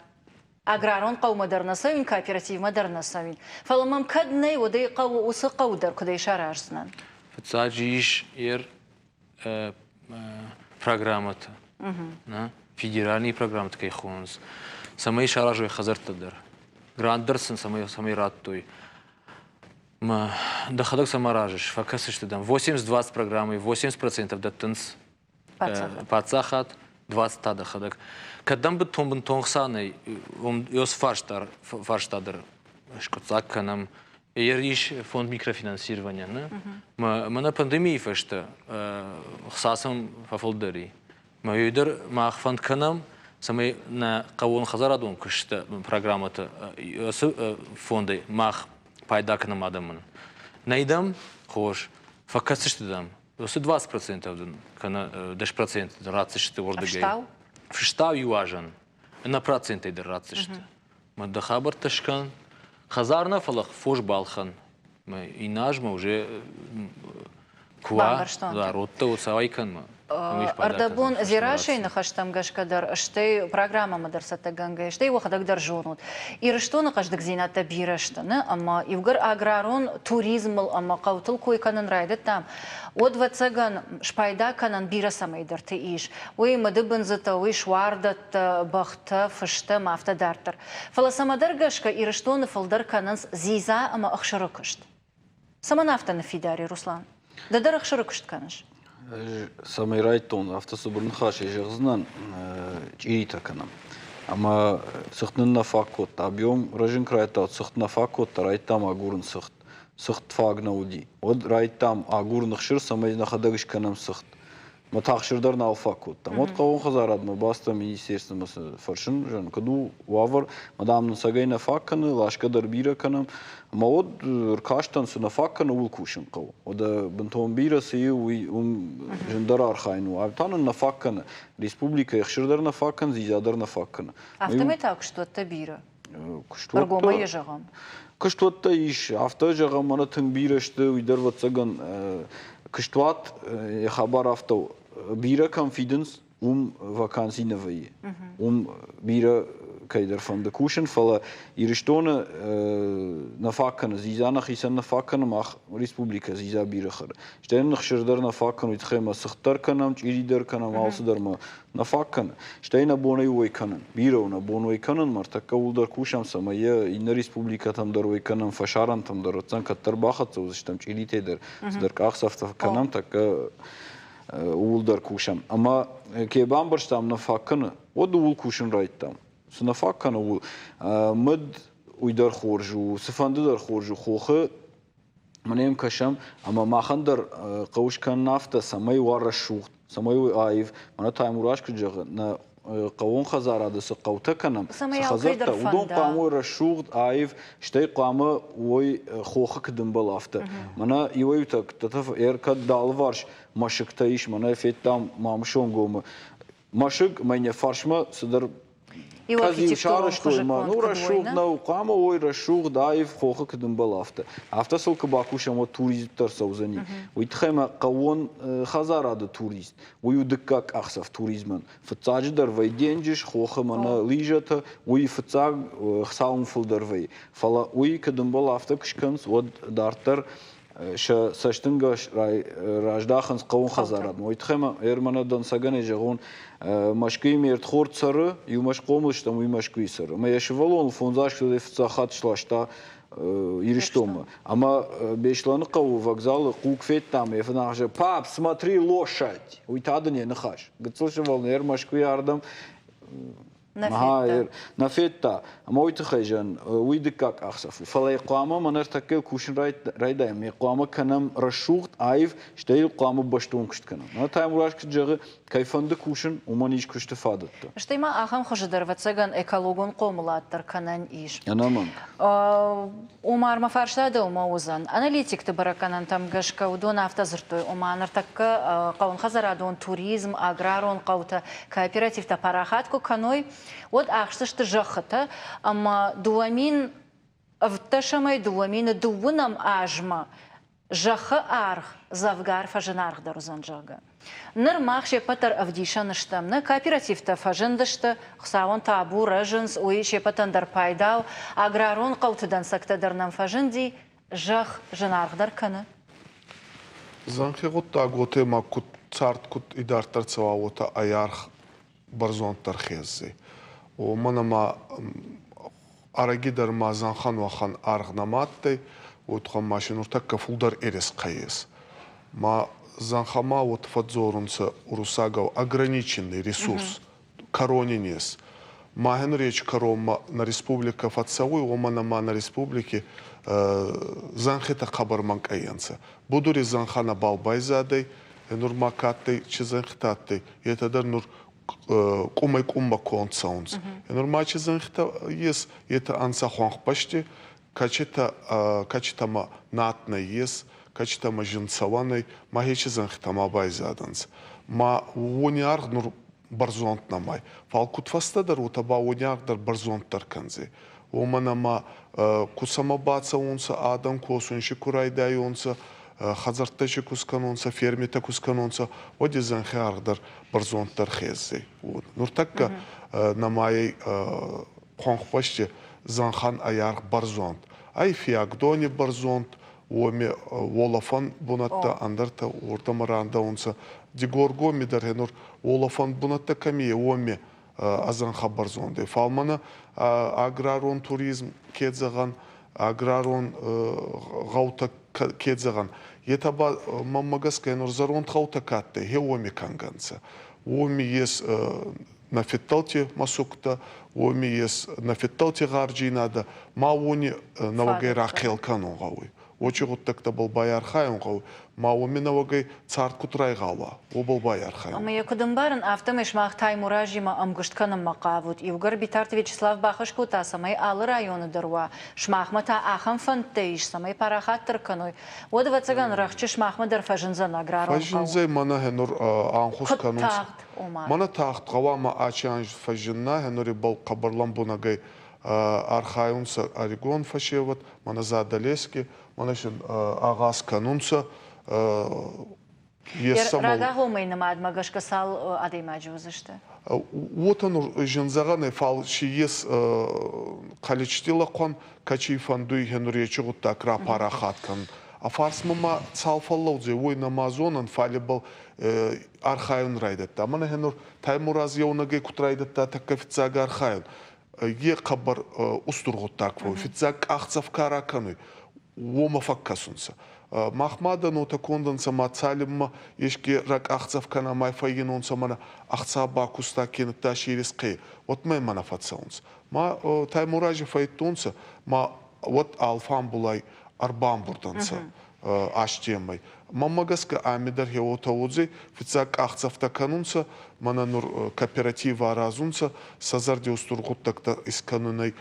Аграрон хъӕумӕ дӕр нӕ цӕуин, кооперативмӕ дӕр нӕ цӕуин. Фӕлӕ мӕм кӕд нӕй, уӕд ӕй хъӕуы уыцы хъӕу дӕр куыдӕй сараздзынӕн? Фыццаджы ис ер программӕтӕ, федеральные программӕтӕ кӕй хонынц, цӕмӕй саразой хӕдзӕрттӕ дӕр. Грант дӕр сын цӕмӕй радтой. Дӕхӕдӕг цӕмӕ аразыс, фӕкӕсысты дӕм. 80-20 программӕйы 80% дӕттынц паддзахад, 20 та дӕхӕдӕг. Кӕд дӕм бынтон-бынтон хца нӕй, уым ес фарста дӕр скъуыддзаг кӕнӕм. Ис фонд микрофинансирования, нӕ? Мӕнӕ пандемийы фӕстӕ хца сӕм фӕфылдӕр и. Мӕ дӕр мах фӕнд кӕнӕм, цӕмӕй нӕ хъӕууонхӕдзарадон куысты программӕты ацы фондӕй мах пайда кӕнӕм адӕмӕн. Нӕй дӕм хорз, фӕкӕсдзысты дӕм. Уыцы 20% дын кӕнӕ 10% ратдзысты уырдыгӕй. Фыстау? Фыстау иу азӕн. Ӕнӕ процентӕй дӕр ратдзысты. Мӕ дӕ хабӕрттӕ скӕн. Хӕдзар нӕ, фӕлӕ фос балхӕн. Мӕ иннӕ азмӕ уже куы уа, да, родтӕ уыцауӕй кӕнмӕ. Ӕрдӕбон Дзерассӕйы ныхӕстӕм гӕсгӕ дӕр, стӕй программӕмӕ дӕр цӕттӕгӕнгӕ, стӕй уӕхӕдӕг дӕр зонут, Ирыстоны хъӕздыгдзинӕдтӕ бирӕ сты, нӕ? Ӕмӕ иугӕр аграрон туризмыл ӕмӕ хъӕутыл кой кӕнын райдыдтам, уӕд, ӕвӕццӕгӕн, спайда кӕнӕн бирӕ цӕмӕйдӕрты ис. Уый мыдыбындзытӕ, уый суардӕттӕ, бӕхтӕ, фыстӕ ӕмӕ афтӕ дарддӕр. Фӕлӕ цӕмӕдӕр гӕсгӕ Ирыстоны фылдӕр кӕнынц дзидза ӕмӕ ӕхсыры куыст. Цӕмӕн афтӕ ныффидар и, Руслан? Ды дӕр ӕхсыры куыст кӕныс? Цӕмӕй райдтон, афтӕ цыбыр ныхасӕй зӕгъдзынӕн, чъиритӕ кӕнӕм. Ӕмӕ цыхт нын нӕ фаг кодта. Объем рӕзын куы райдыдта, цыхт нӕ фаг кодта, райдыдтам агурын цыхт. Цыхт фаг нӕ уыди. Уӕд райдыдтам агурын ӕхсыр, цӕмӕй нӕхӕдӕг скӕнӕм цыхт. Мӕ тахсыр дӕр нал фаг кодтам. Уӕд хъӕууон хӕдзарадмӕ бацыдтӕн министерствомӕ фӕрсын, зӕгъын, куыд у уавӕр, мӕ дам нын цӕгӕй нӕ фаг кӕны, ласгӕ дӕр бирӕ кӕнӕм. Ӕмӕ уӕд ӕркастӕн, цы нӕ фаг кӕны, ууыл кусын хъӕуы. Уӕдӕ бынтон бирӕ цы и, уый уым зындӕр архайын у. Та нын нӕ фаг кӕны. Республикӕйы ӕхсыр дӕр нӕ фаг кӕны, дзидза дӕр нӕ фаг кӕны. Афтӕмӕй та куыстуӕттӕ бирӕ. Ӕргомӕй йӕ зӕгъӕм. Куыстуӕттӕ ис, афтӕ зӕгъӕм, мӕнӕ тынг бирӕ сты, уый дӕр, ӕвӕццӕгӕн, куыстуат йӕ хабар афтӕ у. Бирӕ кӕм фидынц, уым ваканси нӕ вӕййы. Уым бирӕ кӕйдӕр фӕнды кусын, фӕлӕ Ирыстоны нӕ фаг кӕны дзидза, нӕхицӕн нӕ фаг кӕны, мах республикӕ дзидза бирӕ хӕры. Стӕй нын ӕхсыр дӕр нӕ фаг кӕны, уый тыххӕй ӕмӕ цыхт дӕр кӕнӕм, чъири дӕр кӕнӕм, алцыдӕр ма нӕ фаг кӕны. Стӕй нӕ бон ӕй уӕй кӕнын. Бирӕ у нӕ бон уӕй кӕнын, ныртӕккӕ ууыл дӕр кусӕм, цӕмӕй йӕ иннӕ республикӕтӕм дӕр уӕй кӕнӕм, фӕсарӕнтӕм дӕр, ӕцӕг кӕддӕр бахӕццӕ уыдзыстӕм чъиритӕй дӕр, цыдӕр къахдзӕфтӕ кӕнӕм, тӕккӕ ууыл дӕр кусӕм. Ӕмӕ кӕй бамбӕрстам, нӕ фаг кӕны, уӕд ууыл кусын райдыдтам. Цы нӕ фаг кӕны, ууыл. Мыд уый дӕр хорз у, цыфӕнды дӕр хорз у. Хохы мӕнӕ йӕм кӕсӕм, ӕмӕ махӕн дӕр хъӕуы скӕнын афтӕ, цӕмӕй уа рӕсугъд, цӕмӕй уой аив. Мӕнӕ Таймураз куыд зӕгъы, нӕ хъӕууон хӕдзарады цы хъӕутӕ кӕнӕм, цы хӕдзӕрттӕ, уыдон хъуамӕ уой рӕсугъд, аив, стӕй хъуамӕ уой хохы куыд ӕмбӕлы, афтӕ. Мӕнӕ иуӕй-иутӕ кӕд дӕ алыварс мӕсыгтӕ ис, мӕнӕ федтам Мамысонгомы мӕсыг, мӕнӕ фарсмӕ цыдӕр Кӕд-иу сарӕзтой мӕ, ну рӕсугъд нӕу, хъуамӕ уой рӕсугъд, аив, хохы куыд ӕмбӕлы, афтӕ. Афтӕ сыл куы бакусӕм, уӕд турист дӕр цӕудзӕни. Уый тыххӕй мӕ хъӕууон хӕдзарады турист, уый у дыккаг къахдзӕф туризмӕн. Фыццаджыдӕр вӕййы денджыз, хохы мӕнӕ лыжӕтӕ, уый фыццаг хцауын фылдӕр вӕййы. Фӕлӕ уый куыд ӕмбӕлы, афтӕ куы скӕнынц, уӕд дарддӕр сӕ цӕстӕнгас раздахынц хъӕуон хӕдзарадмӕ. Уый тыххӕй ма ӕрмӕнӕ дӕнцӕгӕнӕй зӕгъон, Мӕскуыйы ме рдхорд цӕры, иумӕ схъомыл стӕм, уый Мӕскуыйы цӕры. Ӕмӕ йӕ сывӕллоныл фондзаздзыдӕй фыццаг хатт сласта Ирыстонмӕ. Ӕмӕ Беслӕны хъӕуы вокзалы хъуг федтам, йӕ фыд Пап, смотри, лошадь! Уый та дын йӕ ныхас. Гыццыл сывӕллон ӕр Мӕскуыйы ардӕм Нӕ федта. Нӕ федта. Ӕмӕ уый тыххӕй зӕгъын, уый дыккаг къахдзӕф у. Фӕлӕ хъуамӕ мӕнӕ ӕртӕккӕ кусын райдайӕм, хъуамӕ кӕнӕм рӕсугъд, аив, стӕй йыл хъуамӕ бӕстон куыст кӕнӕм. Мӕнӕ Таймураз куыд зӕгъы, кӕй фӕнды кусын, уымӕн ис куысты фадӕттӕ. Стӕй ма ахӕм хуызы дӕр, ӕвӕццӕгӕн, экологон хъомылад дӕр кӕнӕн ис. Ӕнӕмӕнг. Омар, мӕ фарста дӕумӕ уыдзӕн. Аналитикты бӕрӕггӕнӕнтӕм гӕсгӕ уыдон афтӕ дзырдтой, ома ныртӕккӕ хъӕуынхӕдзарадон туризм, аграрон хъӕутӕ, кооперативтӕ парахат куы кӕной, уӕд ахсдзысты зӕххытӕ ӕмӕ 2017-ӕй 2020 азмӕ зӕххы аргъ дзӕвгар фӕзынаргъдӕр уыдзӕн, зӕгъгӕ. Ныр мах се ппӕт дӕр ӕвдисӕн стӕм. Нӕ кооперативтӕ фӕзындысты, Хуыцауӕн табу, рӕзынц, уый се ппӕтӕн дӕр пайда у. Аграрон хъӕуты дӕнцӕгтӕ дӕр нӕм фӕзынди, зӕхх зынаргъдӕр кӕны. Зӕнхи гъуддаг уотемӕ куд цард куд идарддӕр цӕуа, уотӕ ӕй аргъ бӕрзонддӕр хездзӕй. Уомӕн ӕма ӕрӕги дӕр ма зӕнхӕн уӕхӕн аргъ нӕма адтӕй, уой туххӕн ма си нуртӕккӕ фулдӕр ересхъӕ ес. Ма зӕнхӕмӕ уотӕ фӕдздзорунцӕ уруссагау ограниченный ресурс, кӕрони нез. Махӕн речь кӕронмӕ нӕ республикӕ фӕццӕуй, уомӕн ӕма нӕ республики зӕнхитӕ хъӕбӕр мӕнкъӕй ӕнцӕ. Будури зӕнхӕ нӕбал байзадӕй, нур ма ка адтӕй, чи зӕнхитӕ адтӕй, етӕ дӕр нур къумӕй къуммӕ конд цӕунцӕ. Нур ма чи зӕнхитӕ ес, етӕ ӕнцӕ хуӕнхбӕсти, кӕцитӕ, кӕцитӕмӕ над нӕййес, кӕцитӕмӕ зин цӕуӕн ӕй, ма хечи зӕнхитӕ ма байзадӕнцӕ. Ма уони аргъ нур бӕрзонд нӕмӕй. Фал куд фӕстӕдӕр, уотӕ ба уони аргъ дӕр бӕрзонддӕр кӕндзӕй. Уомӕн ӕма ку сӕмӕ бацӕунцӕ, адӕм косун си ку райдайонцӕ, хӕдзӕрттӕ си ку скӕнонцӕ, фермитӕ ку скӕнонцӕ, уӕд и зӕнхи аргъ дӕр бӕрзонддӕр хездзӕй. Нуртӕккӕ нӕмайӕй хуӕнхбӕсти зӕнхӕн ӕй аргъ бӕрзонд. Ӕй Фиагдони бӕрзонд, уоми уолӕфӕн бунӕттӕ ӕндӕртӕ уордӕмӕ рандӕунцӕ. Дигоргоми дӕр нур уолӕфӕн бунӕттӕ кӕми, уоми а зӕнхӕ бӕрзонд ӕй. Фал мӕнӕ аграрон туризм ке зӕгъӕн, аграрон гъӕутӕ ке зӕгъӕн, етӕ ба мӕнмӕ гӕсгӕ нур зӕронд гъӕутӕ ка адтӕй, гье уоми кӕнгӕ нцӕ. Уоми ес нӕ фидтӕлти мӕсугтӕ, уоми ес нӕ фидтӕлти гъардзийнадӕ, ма уони нӕуӕгӕй рахъел кӕнун гъӕуй. Уочи гъуддӕгтӕбӕл байархайун гъӕуй, ма уоми нӕуӕгӕй цард куд райгъал уа, уобӕл байархайун. Ӕмӕ йӕ куыд ӕмбарын, афтӕмӕй сымах Таймуразимӕ ӕмгуыст кӕнынмӕ хъавут. Иугӕр Битарты Вячеслав бахӕс кодта, цӕмӕй алы районы дӕр уа, сымахмӕ та ахӕм фӕндтӕ ис, цӕмӕй парахатдӕр кӕной, уӕд, ӕвӕццӕгӕн, рӕхджы сымахмӕ дӕр фӕзындзӕн аграрон хъӕу. Фӕзындзӕй мӕнӕ гьенур ӕнхус Куыд кӕнунцӕ. тагъд, ома? Мӕнӕ тагъд гъӕуама ачи анз фӕззинна, гьенур ибӕл хъӕбӕр лӕмбунӕгӕй архайунцӕ ӕригон фӕсевӕд, мӕнӕ Задӕлески, мӕнӕ син агъаз кӕнунцӕ. Рагагъоммӕ нымадмӕ гӕсгӕ цал адӕймаджы уыдзысты? Уотӕ нур зин зӕгъӕн ӕй, фал си ес количести лӕхъуӕн, кӕци фӕндуй гьенур ечи гъуддаг рапарахат кӕнун. А фарсмӕ ма цал фӕллӕудзӕй, уой нӕма зонӕн, фал ибӕл архайун райдӕдта. Мӕнӕ гьенур Таймураз еунӕгӕй куд райдӕдта тӕккӕ фиццаг архайун, е хъӕбӕр устур гъуддаг фӕууй. Фиццаг къахдзӕф ка ракӕнуй, уомӕ фӕккӕсунцӕ. Мах ма дӕ нотӕ конд ӕнцӕ ма цалинмӕ еске ракъахдзӕф кӕна ма фӕййинонцӕ мӕнӕ ӕхца бакуста кенӕдта си ирисхъе, уӕдмӕ имӕ нӕ фӕццӕунцӕ. Ма Таймурази фӕййидтонцӕ, ма уӕд алфамбулай ӕрбамбурд ӕнцӕ астемӕй. Мӕнмӕ гӕсгӕ ами дӕр хе уотӕ уодзӕй, фиццаг къахдзӕфтӕ кӕнунцӕ, мӕнӕ нур кооператив аразунцӕ, сӕ зӕрди устур гъуддӕгтӕ искӕнунӕй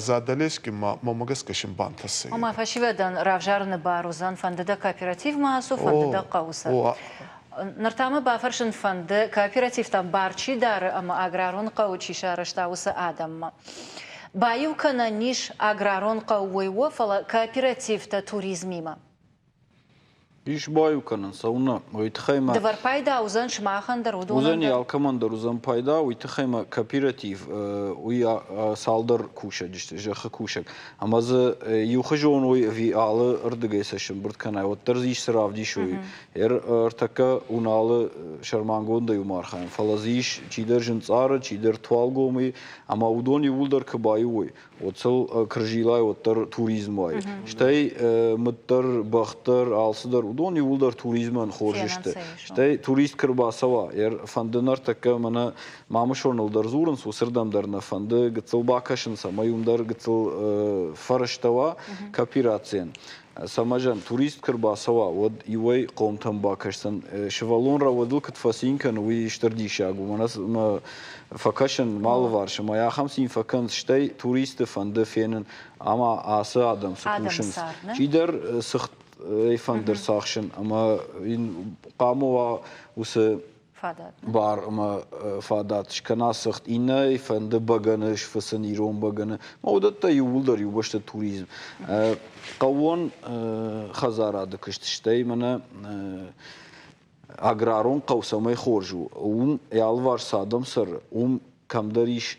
Задӕлески ма мӕнмӕ гӕсгӕ син бантӕсӕй. Ома фӕсивӕдӕн равзарыны бар уыдзӕн, фӕнды дӕ кооперативмӕ ацу, фӕнды дӕ хъӕуы цӕр. Ныр та мӕ бафӕрсын фӕнды, кооперативтӕм бар чи дары ӕмӕ аграрон хъӕуы чи сарӕзта, уыцы адӕммӕ. Баиу кӕнӕн ис аграрон хъӕу уый у, фӕлӕ кооперативтӕ туризмимӕ. Ис баиу кӕнын цӕуылнӕ? Уый тыххӕй ма Дывӕр пайда уыдзӕн сымахӕн дӕр, уыдонӕн уыдзӕни дӕр? алкӕмӕн дӕр уыдзӕн пайда, уый тыххӕй ма кооператив уый цалдӕр кусӕджы сты, зӕххы кусӕг. Ӕмӕ дзы иухуызон уой ӕви алы ӕрдыгӕй сӕ сӕмбырд кӕнай, уӕддӕр дзы ис цы равдисой. Ӕртӕккӕ Уналы сӕрмагондӕй уым архайӕм, фӕлӕ дзы ис чидӕр Зынцъары, чидӕр Туалгомы, ӕмӕ уыдон иууылдӕр куы баиу уой, уӕд сыл Кыржилай уӕддӕр туризм уайы. Стӕй мыд дӕр, бӕх дӕр, алцыдӕр, уыдон иууылдӕр туризмӕн хорз сты. Стӕй турист куы рбацӕуа, фӕнды ныртӕккӕ мӕнӕ Мамысоныл дӕр дзурынц, уыцырдӕм дӕр нӕ фӕнды гыццыл бакӕсын, цӕмӕй уым дӕр гыццыл фӕрӕзтӕ уа кооперацийӕн. Цӕмӕзӕн турист куы рбацӕуа, уӕд иуӕй хъомтӕм бакӕсдзӕн. Сывӕллон рӕуӕдыл куыд фӕцин кӕны, уый стыр диссаг у. Мӕнӕ фӕкӕсын ма алыварс ӕмӕ ахӕм цин фӕкӕнынц, стӕй туристты фӕнды фенын, ӕмӕ ацы адӕм цы кусынц. Чидӕр цыхт ӕй фӕнды рцахсын ӕмӕ йын хъуамӕ уа уыцы фадат. Бар ӕмӕ фадат скӕна цыхт, иннӕ фӕнды бӕгӕны сфыцын, ирон бӕгӕны. Ма уыдӕттӕ иууылдӕр иубӕсты туризм. Хъӕууон хӕдзарады куыст, стӕй мӕнӕ аграрон хъӕу цӕмӕй хорз у, уым йӕ алыварс цы адӕм цӕры, уым кӕмдӕр ис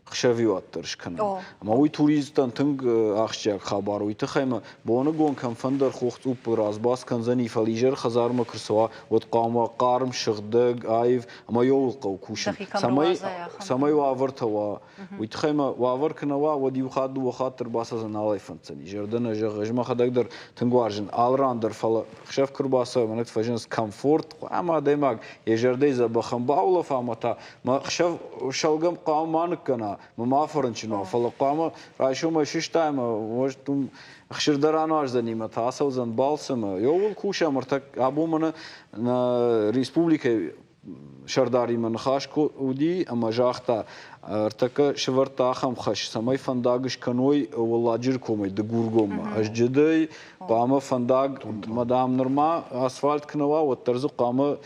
хсӕвиуат дӕр скӕнын. Ӕмӕ уый туристтӕн тынг ахсджиаг хабар у. Уый тыххӕй ма боныгон кӕмфӕндӕр хохцъуппыл разбас кӕндзӕни, фӕлӕ изӕр хӕдзармӕ куы рцӕуа, уӕд хъуамӕ хъарм, сыгъдӕг, аив ӕмӕ иуыл хъӕуы кусын, цӕмӕй, цӕмӕй уавӕртӕ уа. Уый тыххӕй ма уавӕр куы нӕ уа, уӕд иу хатт, дыууӕ хатт ӕрбацӕудзӕн, нал ӕй фӕнддзӕни. Зӕрдӕ нӕ зӕгъы, ӕз мӕхӕдӕг дӕр тынг уарзын алы ран дӕр, фӕлӕ хсӕв куы рбацӕуы, мӕнӕ фӕзынынц комфорт, хъуамӕ адӕймаг йӕ зӕрдӕйы дзӕбӕхӕн баулӕфа ӕмӕ та мӕ хсӕв сӕлгӕм хъуамӕ ма ныккӕна, мӕ ма фӕрынчын уа, фӕлӕ хъуамӕ райсомӕй сыста ӕмӕ может уым ӕхсыр дӕр ануаздзӕни ӕмӕ та ацӕудзӕн балцы ӕмӕ иууыл кусӕм ӕртӕк абон мӕнӕ нӕ республикӕйы сӕрдаримӕ ныхас уыди ӕмӕ загъта, ӕртӕккӕ сӕвӕрдта ахӕм хӕс, цӕмӕй фӕндаг скӕной Уӕлладжыры комӕй Дыгургоммӕ. Ӕзджыдӕй хъуамӕ фӕндаг, мадам, нырма асфальт куы нӕ уа, уӕддӕр дзы хъуамӕ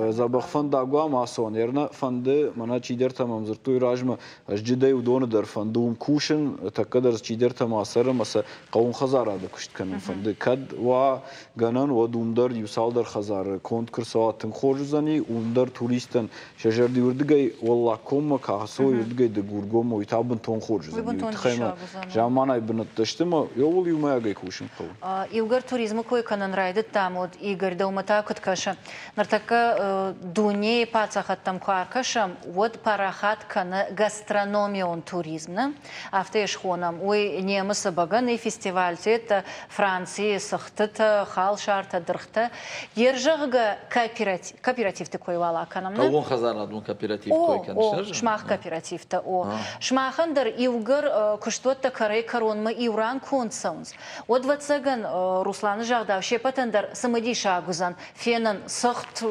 дзӕбӕх фӕндаг уа ма ацӕуӕн. Ернӕ фӕнды, мӕнӕ чидӕртӕ мӕм дзырдтой размӕ, Ӕзджыдӕй уыдоны дӕр фӕнды уым кусын, тӕккӕ дӕр чидӕртӕ ма цӕры ӕмӕ сӕ хъӕуон хӕдзарады куыст кӕнын фӕнды. Кӕд уа гӕнӕн, уӕд уым дӕр иу цалдӕр хӕдзары конд куы рцӕуа, тынг хорз уыдзӕни. Уым дӕр туристтӕн сӕ зӕрды уырдыгӕй Уӕллагкоммӕ куы ацӕуой, уырдыгӕй Дыгургоммӕ, уый та бынтон хорз уыдзӕни. Уый тыххӕй ма замманай бынӕттӕ сты ӕмӕ иууыл иумӕйагӕй кусын хъӕуы. Иугӕр туризмы кой кӕнын райдыдтам, уӕд Игорь, дӕумӕ та куыд кӕсы? Ныртӕккӕ дунейы паддзахӕдтӕм куы ӕркӕсӕм, уӕд парахат кӕны гастрономион туризм, нӕ? Афтӕ йӕ схонӕм. Уый немыцы бӕгӕныйы фестивальтӕ, Францийы цыхтытӕ, халсартӕ, дыргътӕ. Йе рзӕгъгӕ кооперативты кой уал акӕнӕм, нӕ? Хъӕууон хӕдзарадон кооператив кой кӕныс, О, сымах кооператив. кооперативтӕ, о. Сымахӕн дӕр иугӕр куыстуӕттӕ кӕрӕй-кӕронмӕ иу ран конд цӕуынц, уӕд, ӕвӕццӕгӕн, Русланы загъдау, се ппӕтӕн дӕр цымыдисаг уыдзӕн фенын цыхт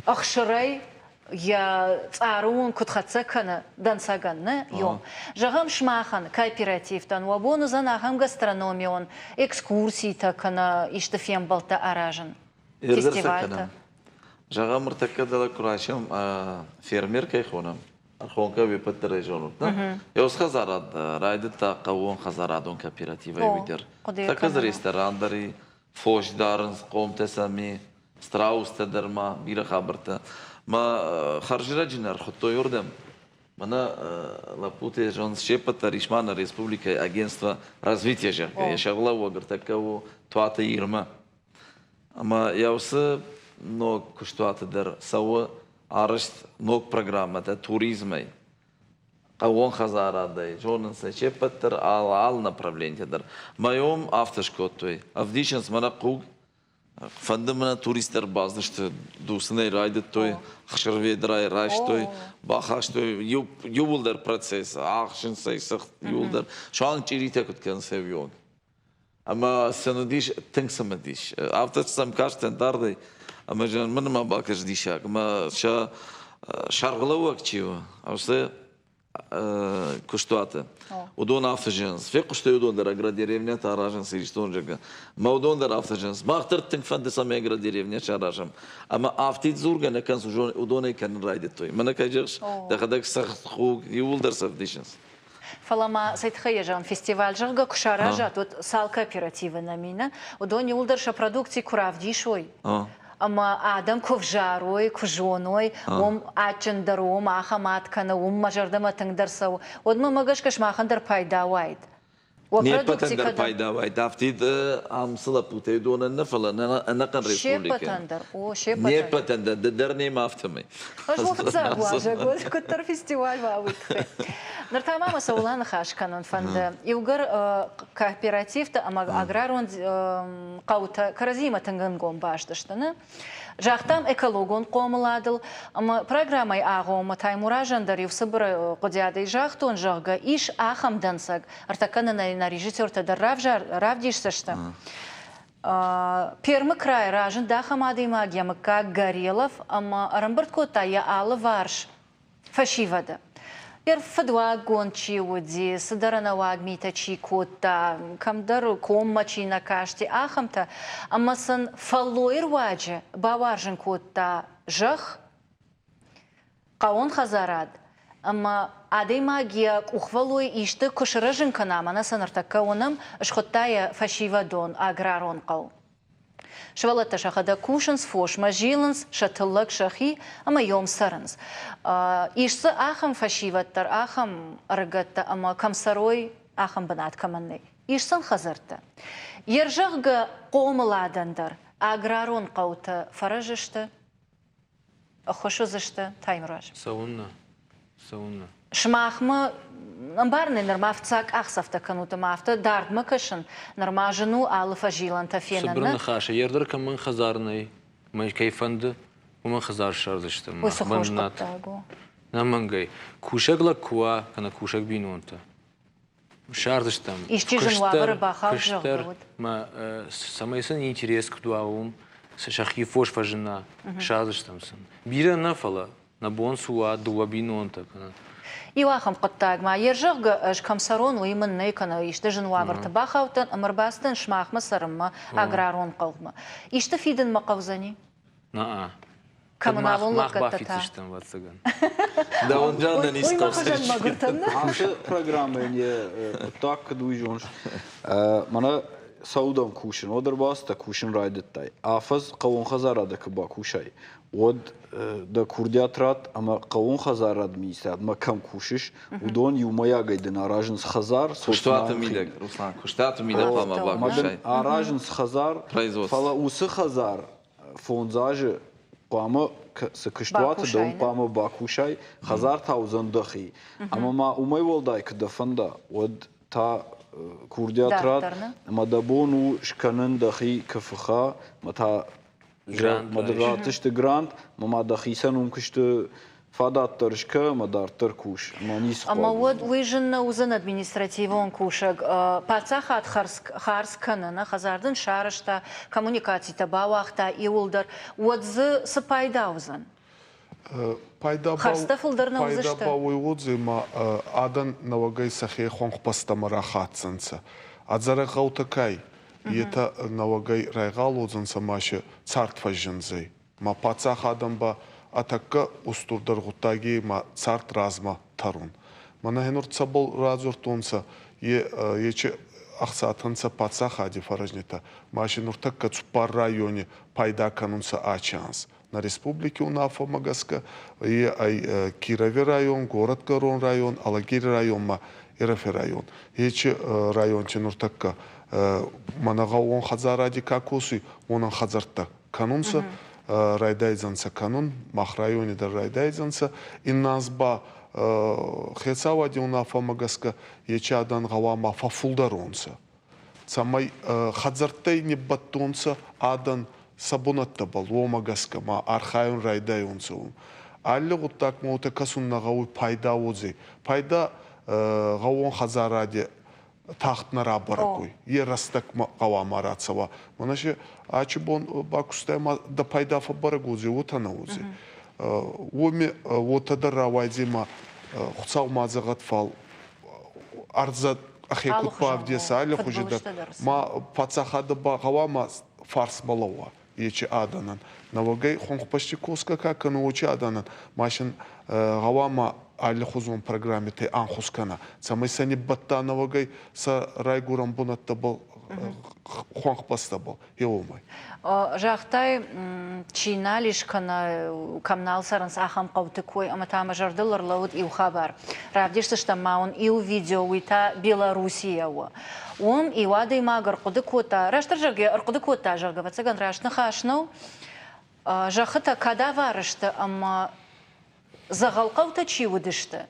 ӕхсырӕй йӕ цъары онг куыд хӕццӕ кӕны дӕнцӕгӕн, нӕ, ё. Зӕгъӕм, сымахӕн, кооперативтӕн, уӕ бон уыдзӕн ахӕм гастрономион экскурситӕ кӕнӕ исты фембӕлдтӕ аразын, фестивальтӕ. Зӕгъӕм, ныртӕккӕ дӕлӕ куы райсӕм, фермер кӕй хонӕм, Ӕрхонкӕ уе ппӕт дӕр ӕй зонут, нӕ? Еус хӕдзарад райдыдта хъӕууон хӕдзарадон кооперативӕй уый дӕр. Тӕккӕ дзы ресторан дӕр и, фос дарынц, хъомтӕ сӕм и, страустӕ дӕр ма, бирӕ хабӕрттӕ. Мӕ хӕрзрӕджы нӕ ӕрхуыдтой уырдӕм. Мӕнӕ лӕппутӕ зонынц, се ппӕт дӕр ис ма нӕ республикӕйы агентство развития, зӕгъгӕ, йӕ сӕргълӕууӕг ӕртӕккӕ у Туаты Ирмӕ. Ӕмӕ йӕ уыцы ног куыстуаты дӕр цӕуы арӕзт ног программӕтӕ туризмӕй, хъӕууон хӕдзарадӕй, зонынц ӕй се ппӕт дӕр алы направленийтӕ дӕр. Мӕ уым афтӕ скодтой, ӕвдисынц мӕнӕ хъуг, фӕнды мӕнӕ туристтӕ ӕрбацыдысты, дуцынӕй райдыдтой, ӕхсырведрайы райстой, бахастой иууылдӕр процесс, ахсынц ӕй цыхт иууылдӕр, суанг чъиритӕ куыд кӕнынц ӕвйонг. Ӕмӕ сын уыдис тынг цымыдис. Афтӕ сӕм кастӕн дардӕй, ӕмӕ зӕгъын, мын ма бакӕс диссаг. Ӕмӕ сӕ сӕргълӕууӕг чи у, уыцы куыстуаты, уыдон афтӕ зӕгъынц. Фехъуыстой уыдон дӕр агродеревнятӕ аразынц Ирыстоны, зӕгъгӕ. Мӕ уыдон дӕр афтӕ зӕгъынц. Мах дӕр тынг фӕнды, цӕмӕй агродеревня саразӕм. Ӕмӕ афтид дзургӕ нӕ кӕнынц, уыдонӕй кӕнын райдыдтой. Мӕнӕ кӕй зӕгъыс, дӕхӕдӕг цӕхх иууылдӕр сӕ ӕвдисынц. Фӕлӕ ма цӕй тыххӕй йӕ зӕгъын, фестиваль, зӕгъгӕ, куы саразат, уӕд цал кооперативы нӕм и, нӕ? Уыдон иууылдӕр сӕ продукци куы равдисой, ӕмӕ адӕм куы взарой, куы зоной, уым адджындӕр у, уым ахӕм ад кӕны, уым мӕ зӕрдӕмӕ тынгдӕр цӕуы, уӕд мӕ гӕсгӕ сымахӕн дӕр пайда уаид. Не ппӕтӕн дӕр пайда уайд. Афтид ам цы лӕппутӕй уыдонӕн нӕ, фӕлӕ ӕнӕхъӕн республикӕ. Се ппӕтӕн дӕр, о, се ппӕтӕн. Не ппӕтӕн дӕр, ды дӕр немӕ афтӕмӕй. Ӕз уӕ фыццаг уазӕг уӕд, куыддӕр фестиваль уа, уый тыххӕй. Ныр та ма мӕ цӕуыл аныхас кӕнын фӕнды. Иугӕр кооперативтӕ ӕмӕ аграрон хъӕутӕ кӕрӕдзиимӕ тынг ӕнгом баст сты, нӕ? Загътам экологон хъомыладыл, ӕмӕ программӕйы агъоммӕ Таймуразӕн дӕр иу цыбыр хъуыдиадӕй загътон, зӕгъгӕ, ис ахӕм дӕнцӕг, ӕртӕккӕ нын ӕй нӕ режиссертӕ дӕр равдисдзысты. Пермы крайы разынд ахӕм адӕймаг, йӕ мыггаг Горелов, ӕмӕ ӕрӕмбырд кодта йӕ алыварс фӕсивӕды. Йӕ фыдуаггонд чи уыди, цыдӕр ӕнӕуаг митӕ чи кодта, кӕмдӕр коммӕ чи нӕ касти, ахӕмтӕ, ӕмӕ сын фӕллойы руаджы бауарзын кодта зӕхх, хъӕуон хӕдзарад ӕмӕ адӕймаг йӕ къухвӕллой исты куы сырӕзын кӕна, мӕнӕ сӕ ныртӕккӕ уынӕм, схуыдта йӕ фӕсивӕдон аграрон хъӕу. Сывӕллӕттӕ сӕхӕдӕг кусынц, фосмӕ зилынц, сӕ тыллӕг сӕхи ӕмӕ йом цӕрынц. Ис дзы ахӕм фӕсивӕд дӕр, ахӕм ӕрыгӕттӕ ӕмӕ кӕм цӕрой, ахӕм бынат кӕмӕн нӕй. Ис сын хӕдзӕрттӕ. Йе рзӕгъгӕ хъомыладӕн дӕр аграрон хъӕутӕ фӕрӕз сты, ӕххуыс уыдзысты Таймураз. Цӕуыннӕ? Цӕуыннӕ? Сымахмӕ ӕмбарын нырма фыццаг къахдзӕфтӕ кӕнут ӕмӕ афтӕ дардмӕ кӕсын нырма зын у алы фӕзилӕнтӕ фенын. Цыбыр ныхасы, йе рдӕр кӕмӕн хӕдзар нӕй, мӕ кӕй фӕнды, уымӕн хӕдзар ссардзысты. Уый цы хорз хъуыддаг у. Нӕмӕнгӕй. Кусӕг лӕг куы уа, кӕнӕ кусӕг бинонтӕ, ссардзыстӕм. Исчи зын уавӕры бахауд, зӕгъгӕ, уӕд. Мӕ цӕмӕй сын интерес куыд уа, уым сӕхи фос фӕзына, ссардзыстӕм сын. Бирӕ нӕ, фӕлӕ нӕ бон цы уа, дыууӕ бинонтӕ кӕнӕ. Иу ахӕм хъуыддаг ма, йе зӕгъгӕ, ӕз кӕм цӕрон, уый мын нӕй, кӕнӕ исты зын уавӕрты бахаудтӕн ӕмӕ ӕрбацыдтӕн сымахмӕ цӕрынмӕ, аграрон хъӕумӕ. Исты фидын мӕ хъӕудзӕни? Наа. Коммуналон лӕггӕдтӕ та? ӕвӕццӕгӕн. Дӕуӕн жаннӕн Уый мӕ хуызӕн мӕгуыртӕн нӕ. Ацы программӕйӕн йӕ хъуыддаг куыд уый зоныс? Мӕнӕ саудӕн кусын, уӕд ӕрбацыдтӕ кусын райдыдтай. Афӕдз хъӕууон хӕдзарады куы бакусай, уӕд дӕ курдиат ратт ӕмӕ хъӕууон хӕдзарады министрадмӕ кӕм кусыс, уыдон иумӕйагӕй дын аразынц хӕдзар. Куыстуаты мидӕг, Руслан, куыстуаты мидӕг хъуамӕ бакусай. Аразынц хӕдзар, фӕлӕ уыцы хӕдзар фондз азы хъуамӕ цы куыстуаты дӕ, уым хъуамӕ бакусай, хӕдзар та уыдзӕн дӕхи. Ӕмӕ ма уымӕй уӕлдай куы дӕ фӕнда, уӕд та курдиат ратт, ӕмӕ дӕ бон у скӕнын дӕхи КФХ, ӕмӕ та ратдзысты грант, ӕмӕ ма дӕхицӕн уым куысты. Фадат дӕр скӕ ӕмӕ дарддӕр кус, ӕмӕ ницы Ӕмӕ хъуаг уӕд уыдзӕн. уый зын нӕ уыдзӕн административон кусӕг паддзахад хардз кӕны, нӕ хӕдзар дын сарӕзта, коммуникацитӕ бауагъта иуылдӕр, уӕд дзы цы пайда уыдзӕн? Пайда Хӕрдзтӕ фылдӕр нӕ пайда уыдзысты? ба уой уодзӕй ма адӕн нӕуӕгӕй сӕхе хуӕнхбӕстӕмӕ рахатдзӕнцӕ. Ӕдзӕрӕг гъӕутӕ кай, етӕ нӕуӕгӕй райгъал уодзӕнцӕ ма се цард фӕззиндзӕй. Ма паддзахадӕн ба ӕ тӕккӕ устурдӕр гъуддаги ма цард размӕ тӕрун. Мӕнӕ гьенур цӕбӕл радзурдтонцӕ, е ечи ӕхцатӕ нцӕ паддзахади фӕрӕзнитӕ, ма си нуртӕккӕ цуппар райони пайда кӕнунцӕ ачи анз. Нӕ республики унаффӕмӕ гӕсгӕ е ӕй Кирови район, Горӕтгӕрон район, Алагири районмӕ Ирӕфи район. Ечи районти нуртӕккӕ мӕнӕ гъӕууон хӕдзаради ка косуй, уонӕн хӕдзӕрттӕ кӕнунцӕ, райдайдзӕнцӕ кӕнун, мах райони дӕр райдайдзӕнцӕ. Иннанз ба хецауади унаффӕмӕ гӕсгӕ ечи адӕн гъӕуама фӕффулдӕр уонцӕ, цӕмӕй хӕдзӕрттӕй ниббӕттонцӕ адӕн сӕ бунӕттӕбӕл, уомӕ гӕсгӕ ма архайун райдайунцӕ. Алли гъуддагмӕ уотӕ кӕсун нӕ гъӕуй пайда уодзӕй. Пайда гъӕууон хӕдзаради тагъд нӕ рабӕрӕг уй, е рӕстӕгмӕ гъӕуама рацӕуа. Мӕнӕ си ачи бон бакустай ма дӕ пайда фӕббӕрӕг уодзӕй, уотӕ нӕ уодзӕй. Уоми уотӕ дӕр рауайдзӕй ма Хуцау ма зӕгъӕд, фал ӕрдзӕ ӕхе куд бавдеса аллихузи дӕр, ма паддзахадӕ ба гъӕуама фарсмӕ лӕууа ечи адӕнӕн. Нӕуӕгӕй хуӕнхбӕсти косгӕ ка кӕнуй, уочи адӕнӕн ма син гъӕуама аллихузон программитӕй ӕнхус кӕна, цӕмӕй сӕ ниббӕтта нӕуӕгӕй сӕ райгурӕн бунӕттӕбӕл хуӕнхбӕстӕбӕл, еуомӕй. Загътай, чи нал ис кӕнӕ кӕм нал цӕрынц, ахӕм хъӕуты кой, ӕмӕ та мӕ зӕрдыл ӕрлӕууыд иу хабар. Равдисдзыстӕм ма уын иу видео, уый та Белоруссийӕ у. Уым иу адӕймаг ӕрхъуыды кодта, растдӕр зӕгъгӕ, ӕрхъуыды кодта, зӕгъгӕ, ӕвӕццӕгӕн, раст ныхас нӕу, зӕххытӕ кадавар сты ӕмӕ дзӕгъӕл хъӕутӕ чи уыдысты,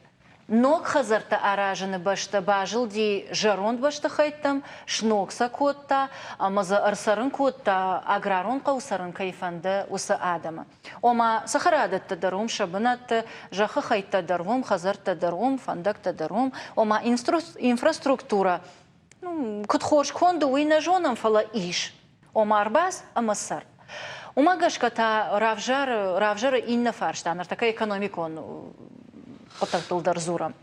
ног хӕдзӕрттӕ аразыны бӕстӕ базылди зӕронд бӕстыхӕйттӕм, сног сӕ кодта ӕмӕ дзы ӕрцӕрын кодта, аграрон хъӕу цӕрын кӕй фӕнды, уыцы адӕмы. Ома, цӕхӕрадӕттӕ дӕр уым сӕ бынӕтты, зӕххы хӕйттӕ дӕр уым, хӕдзӕрттӕ дӕр уым, фӕндӕгтӕ дӕр уым. Ома, инфраструктурӕ куыд хорз конд у, уый нӕ зонӕм, фӕлӕ ис. Ома, ӕрбац ӕмӕ цӕр. Уымӕ гӕсгӕ та равзары, равзары иннӕ фарста, ныртӕккӕ экономикон хъуыддӕгтыл дӕр дзурӕм.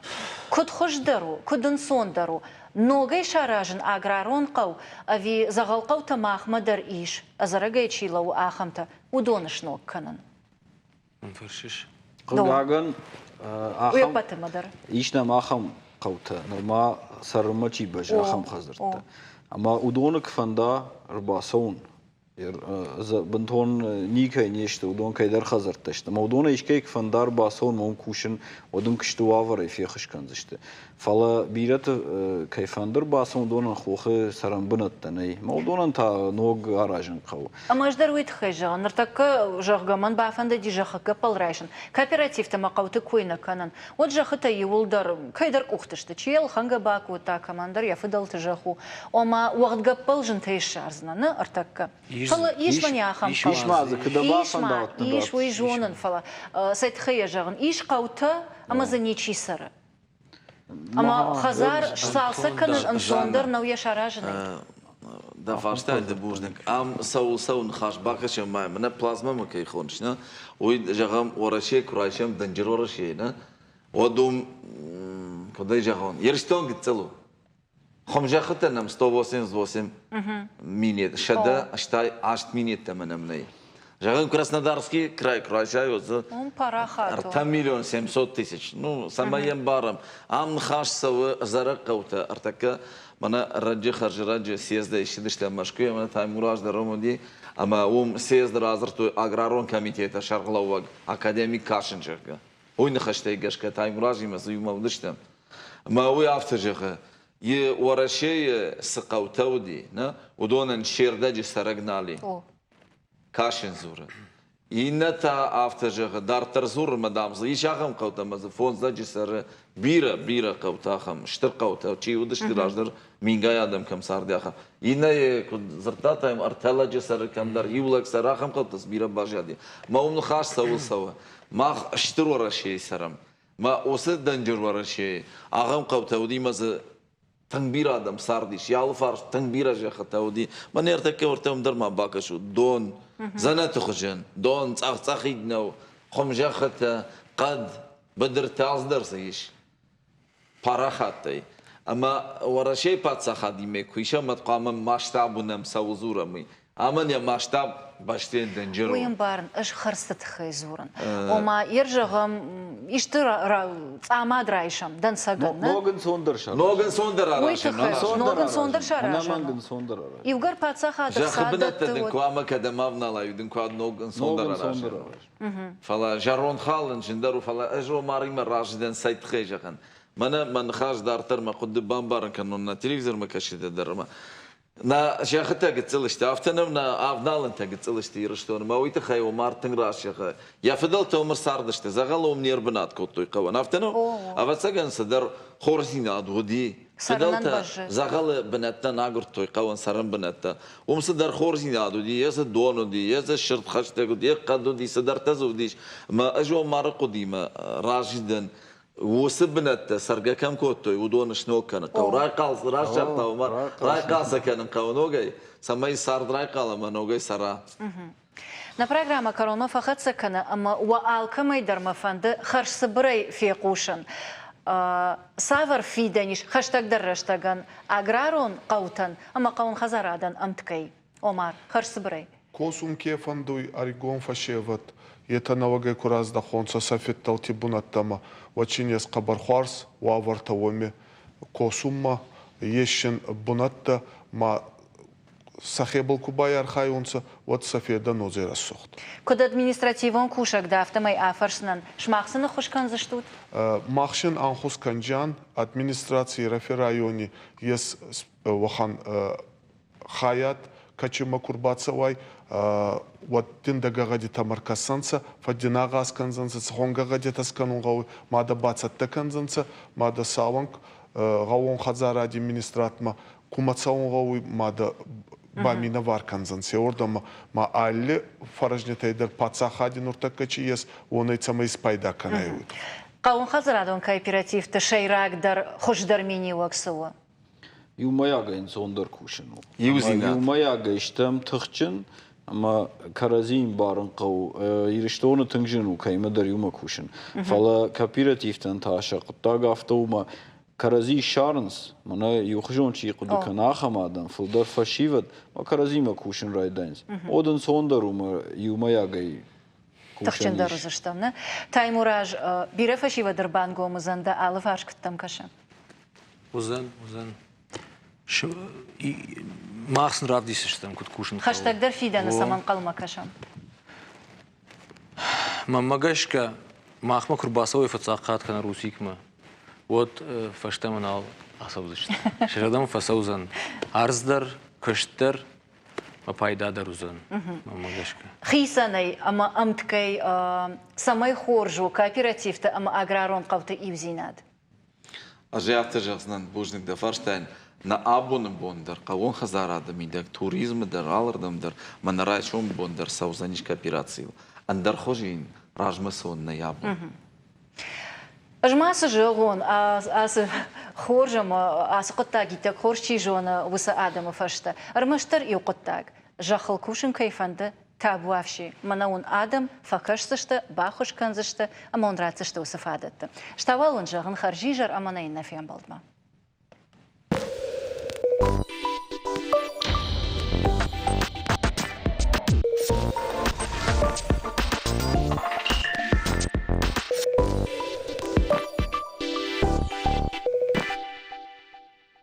Куыд хуыздӕр у, куыд ӕнцондӕр у ногӕй саразын аграрон хъӕу ӕви дзӕгъӕл хъӕутӕ махмӕ дӕр ис, ӕдзӕрӕгӕй чи лӕууы, ахӕмтӕ, уыдоны сног кӕнын? Фӕрсыс? Хъыгагӕн, ахӕм ис нӕм ахӕм хъӕутӕ, нырма цӕрынмӕ чи бӕззы, ахӕм хӕдзӕрттӕ. Ӕмӕ уыдоны куы фӕнда ӕрбацӕуын, бынтон никӕй не сты, уыдон кӕйдӕр хӕдзӕрттӕ сты. Ӕмӕ уыдонӕй искӕй куы фӕнда ӕрбацӕуын, уым кусын, уӕд ын куысты уавӕрӕй феххуыс кӕндзысты. Фӕлӕ бирӕты кӕй фӕнды ӕрбацӕуын, уыдонӕн хохы цӕрӕнбынӕттӕ нӕй. Ӕмӕ уыдонӕн та ног аразын хъӕуы. Ӕмӕ ӕз дӕр уый тыххӕй зӕгъын, ныртӕккӕ, зӕгъгӕ, мӕн бафӕндыди зӕххы гӕппӕл райсын, кооперативтӕ мӕ хъӕуты кой нӕ кӕнын, уӕд зӕххытӕ иууылдӕр кӕйдӕр къухты сты, чи йӕ ӕлхӕнгӕ бакодта, кӕмӕндӕр йӕ фыдӕлты зӕхх у. Ома, уӕгъд гӕппӕл зынтӕй ссардзынӕ, нӕ, ӕртӕккӕ. Фӕлӕ ис мӕнӕ ахӕм хъӕу. Ис ма дзы, куы дӕ бафӕнда, Ис, уый зонын, фӕлӕ цӕй тыххӕй йӕ зӕгъын, ис хъӕутӕ ӕмӕ дзы ничи цӕры. Ӕмӕ хӕдзар сцалцӕг кӕнын ӕнцондӕр нӕу йӕ саразынӕй. Дӕ фарстайы дӕ бузныг. Ам цӕуыл цӕуы ныхас бакӕсӕм ма, мӕнӕ плазмӕмӕ кӕй хоныс, нӕ? Уый, зӕгъӕм, Уӕрӕсе куы райсӕм, дынджыр Уӕрӕсейы, нӕ? Уӕд уым, куыд ӕй зӕгъон, Ирыстон гыццыл у. Хуымзӕххытӕ нӕм 188 минет, 168 минеттӕмӕ нӕм нӕй. Зӕгъӕм, Краснодарский край куы райсай, дзы ӕртӕ миллион 700 тысяч. Ну, цӕмӕй йӕм барӕм. Ам ныхас цӕуы ӕдзӕрӕг хъӕутӕ. Ӕртӕккӕ мӕнӕ раджы, хӕрзраджы съездӕй ссыдыстӕм Мӕскуыйӕ, мӕнӕ Таймураз дӕр уым уыди. Ӕмӕ уым съезды радзырдтой аграрон комитеты сӕргълӕууӕг академик Кашин, зӕгъгӕ. Уый ныхӕстӕй гӕсгӕ Таймуразимӕ дзы иумӕ уыдыстӕм. Ӕмӕ уый афтӕ зӕгъы, Уӕрӕсейы цы хъӕутӕ уыди, нӕ, уыдонӕн се рдӕджы цӕрӕг нал и. Кашин дзуры. Иннӕ та афтӕ зӕгъы, дарддӕр дзуры мӕ, дам, дзы ис ахӕм хъӕутӕ ӕмӕ дзы фондз лӕджы цӕры, бирӕ, бирӕ хъӕутӕ ахӕм, стыр хъӕутӕ, чи уыдысты раздӕр, мингай адӕм кӕм царди, ахӕм. Иннӕйы, куыд дзырдта та, ӕртӕ лӕджы цӕры кӕмдӕр, иу лӕг цӕры, ахӕм хъӕутӕ дзы бирӕ баззади. Мӕ уым ныхас цӕуыл цӕуы? Мах стыр Уӕрӕсейы цӕрӕм. Мӕ уыцы дӕнджыр Уӕрӕсейы ахӕм хъӕутӕ уыди мӕ дзы тынг бирӕ адӕм цардис, йӕ алыфарс тынг бирӕ зӕххытӕ уыди. Мӕн ӕртӕккӕ уӕртӕм дӕр ма бакӕсут. Дон, дзӕнӕты хуызӕн, дон, цъӕх-цъӕхид нӕу, хуымзӕххытӕ, хъӕд, быдыртӕ, алцыдӕр дзы ис. Парахаттӕй. Ӕмӕ Уӕрӕсейы паддзахадимӕ куы исӕм, уӕд хъуамӕ масштаб уынӕм, цӕуыл дзурӕм, уый. Амӕн йӕ масштаб бӕстӕйӕн дӕнджыр у. Уый ӕмбарын, ӕз хӕрдзты тыххӕй дзурын. Ома, йе зӕгъӕм, исты цъамад райсӕм, дӕнцӕгӕн, нӕ? Ног ӕнцондӕр саразӕн. Ног ӕнцондӕр аразӕн. Уый тыххӕй, ног ӕнцондӕр саразӕн. Ӕнӕмӕнг ӕнцондӕр аразӕн. Иугӕр паддзахады Зӕххы бынӕттӕ дын куы ӕмӕ кӕдӕм авналай, дын куы ног ӕнцондӕр аразӕн. Фӕлӕ зӕронд халын зындӕр у, фӕлӕ ӕз Омаримӕ разы дӕн цӕй тыххӕй зӕгъын. Мӕнӕ мӕ ныхас дарддӕр мӕ хъуыды бамбарын кӕнон нӕ телевизормӕ кӕсджытӕ дӕр ӕмӕ Нӕ зӕххытӕ гыццыл сты, афтӕ нӕм нӕ авналӕнтӕ гыццыл сты Ирыстоны, мӕ уый тыххӕй Омар тынг раст зӕгъы. Йӕ фыдӕлтӕ уым ӕрцардысты, дзӕгъӕлы уым не рбынат кодтой хъӕуӕн. Афтӕ нӕу? Ӕвӕццӕгӕн, цыдӕр хорздзинад уыди. Фыдӕлтӕ дзӕгъӕлы бынӕттӕ нӕ агуырдтой хъӕуӕн цӕрӕн бынӕттӕ. Уым цыдӕр хорздзинад уыди, йе дзы дон уыди, йе дзы сырд хӕстӕг уыди, йе хъӕд уыди, цыдӕртӕ дзы уыдис. Ӕмӕ ӕз Омары хъуыдимӕ разы дӕн. Уыцы бынӕттӕ цӕргӕ кӕм кодтой, уыдон сног кӕнын хъӕуы. Райхъал, раст загъта Омар, райхъал сӕ кӕнын хъӕуы ногӕй, цӕмӕй цард райхъал ӕмӕ ногӕй цӕра. Нӕ программӕ кӕронмӕ фӕхӕццӕ кӕны ӕмӕ уӕ алкӕмӕй дӕр мӕ фӕнды хӕрзцыбырӕй фехъусын, цавӕр фидӕн ис хӕстӕгдӕр рӕстӕгӕн аграрон хъӕутӕн ӕмӕ хъӕуынхӕдзарадӕн ӕмткӕй. Омар, хӕрзцыбырӕй. Косун ке фӕндуй ӕригон фӕсевӕд, етӕ нӕуӕгӕй ку раздӕхонцӕ сӕ фидтӕлти бунӕттӕмӕ, уӕд син ес хъӕбӕр хуарз уавӕртӕ уоми косунмӕ, ес син бунӕттӕ ма сӕхебӕл ку байархайунцӕ, уӕд сӕ федӕн уодзӕй рӕсугъд. Куд административон кусӕг дӕ, афтӕмӕй афӕрсынӕн сымах цы ныххуыс кӕндзыстут? Мах син ӕнхус кӕнджиан администраций Ирӕфи райони ес уӕхӕн хайад кӕчемӕ ку рбацӕуай, уӕд дин дӕ гӕгъӕдитӕмӕ ӕркӕсӕнцӕ, фӕддин агъаз кӕндзӕнцӕ, цӕхуӕн гӕгъӕдитӕ скӕнун гъӕуй, ма дӕ бацӕттӕ кӕндзӕнцӕ, ма дӕ сауӕнг гъӕууон хӕдзаради министрадмӕ кумӕ цӕун гъӕуй, ма дӕ баминӕвар кӕндзӕнцӕ уордӕмӕ, ма алли фӕрӕзнитӕй дӕр паддзахади нуртӕккӕ чи ес, уонӕй цӕмӕй испайда кӕнай, уой. Хъӕууонхӕдзарадон кооперативты сӕйрагдӕр хуыздӕр миниуӕг цы у? Иумӕйагӕй ӕнцондӕр кусын у. Иудзинад. Иумӕйагӕй стӕм тыхджын ӕмӕ кӕрӕдзийы ӕмбарын хъӕуы. Ирыстоны тынг зын у кӕимӕдӕр иумӕ кусын. Фӕлӕ кооперативтӕн та сӕ хъуыддаг афтӕ у, ӕмӕ кӕрӕдзи ссарынц, мӕнӕ иухуызон чи хъуыды кӕны, ахӕм адӕм, фылдӕр фӕсивӕд, ӕмӕ кӕрӕдзимӕ кусын райдайынц. Уӕд ӕнцондӕр у ӕмӕ иумӕйагӕй Тыхджындӕр уыдзыстӕм, нӕ? Таймураз, бирӕ фӕсивӕд ӕрбангом уыдзӕн дӕ алыварс куыдтӕм кӕсы? Уыдзӕн, уыдзӕн. Мах сын равдисдзыстӕм, куыд кусын хъӕуы. Хӕстӕгдӕр фидӕны цӕмӕ ӕнхъӕлмӕ кӕсӕм? Мӕнмӕ гӕсгӕ, махмӕ куы рбацӕуой фыццаг хатт кӕнӕ Русикмӕ, уӕд фӕстӕмӕ нал ацӕудзысты. Сӕ зӕрдӕмӕ фӕцӕудзӕн ӕрдз дӕр, куыст дӕр, ӕмӕ пайда дӕр уыдзӕн, мӕнмӕ гӕсгӕ. Хицӕнӕй ӕмӕ ӕмткӕй цӕмӕй хорз у кооперативты ӕмӕ аграрон хъӕуты иудзинад? Ӕз афтӕ зӕгъдзынӕн, бузныг дӕ фарстайӕн. Нӕ абоны бон дӕр хъӕууон хӕдзарады мидӕг, туризмы дӕр, алырдӕм дӕр, мӕнӕ райсомы бон дӕр цӕудзӕнис кооперацийыл. Ӕндӕр хуызы йын размӕ цӕуын нӕй абон. Ӕз ма цы зӕгъон, ацы хорз ӕмӕ ацы хъуыддаг иттӕг хорз чи зоны, уыцы адӕмы фӕстӕ. Ӕрмӕстдӕр иу хъуыддаг, зӕххыл кусын кӕй фӕнды, табуафси, мӕнӕ уын адӕм фӕкӕсдзысты, баххуыс кӕндзысты ӕмӕ уын ратдзысты уыцы фадӕттӕ. Стауал уын зӕгъын хӕрзизӕр ӕмӕ нӕ иннӕ фембӕлдмӕ.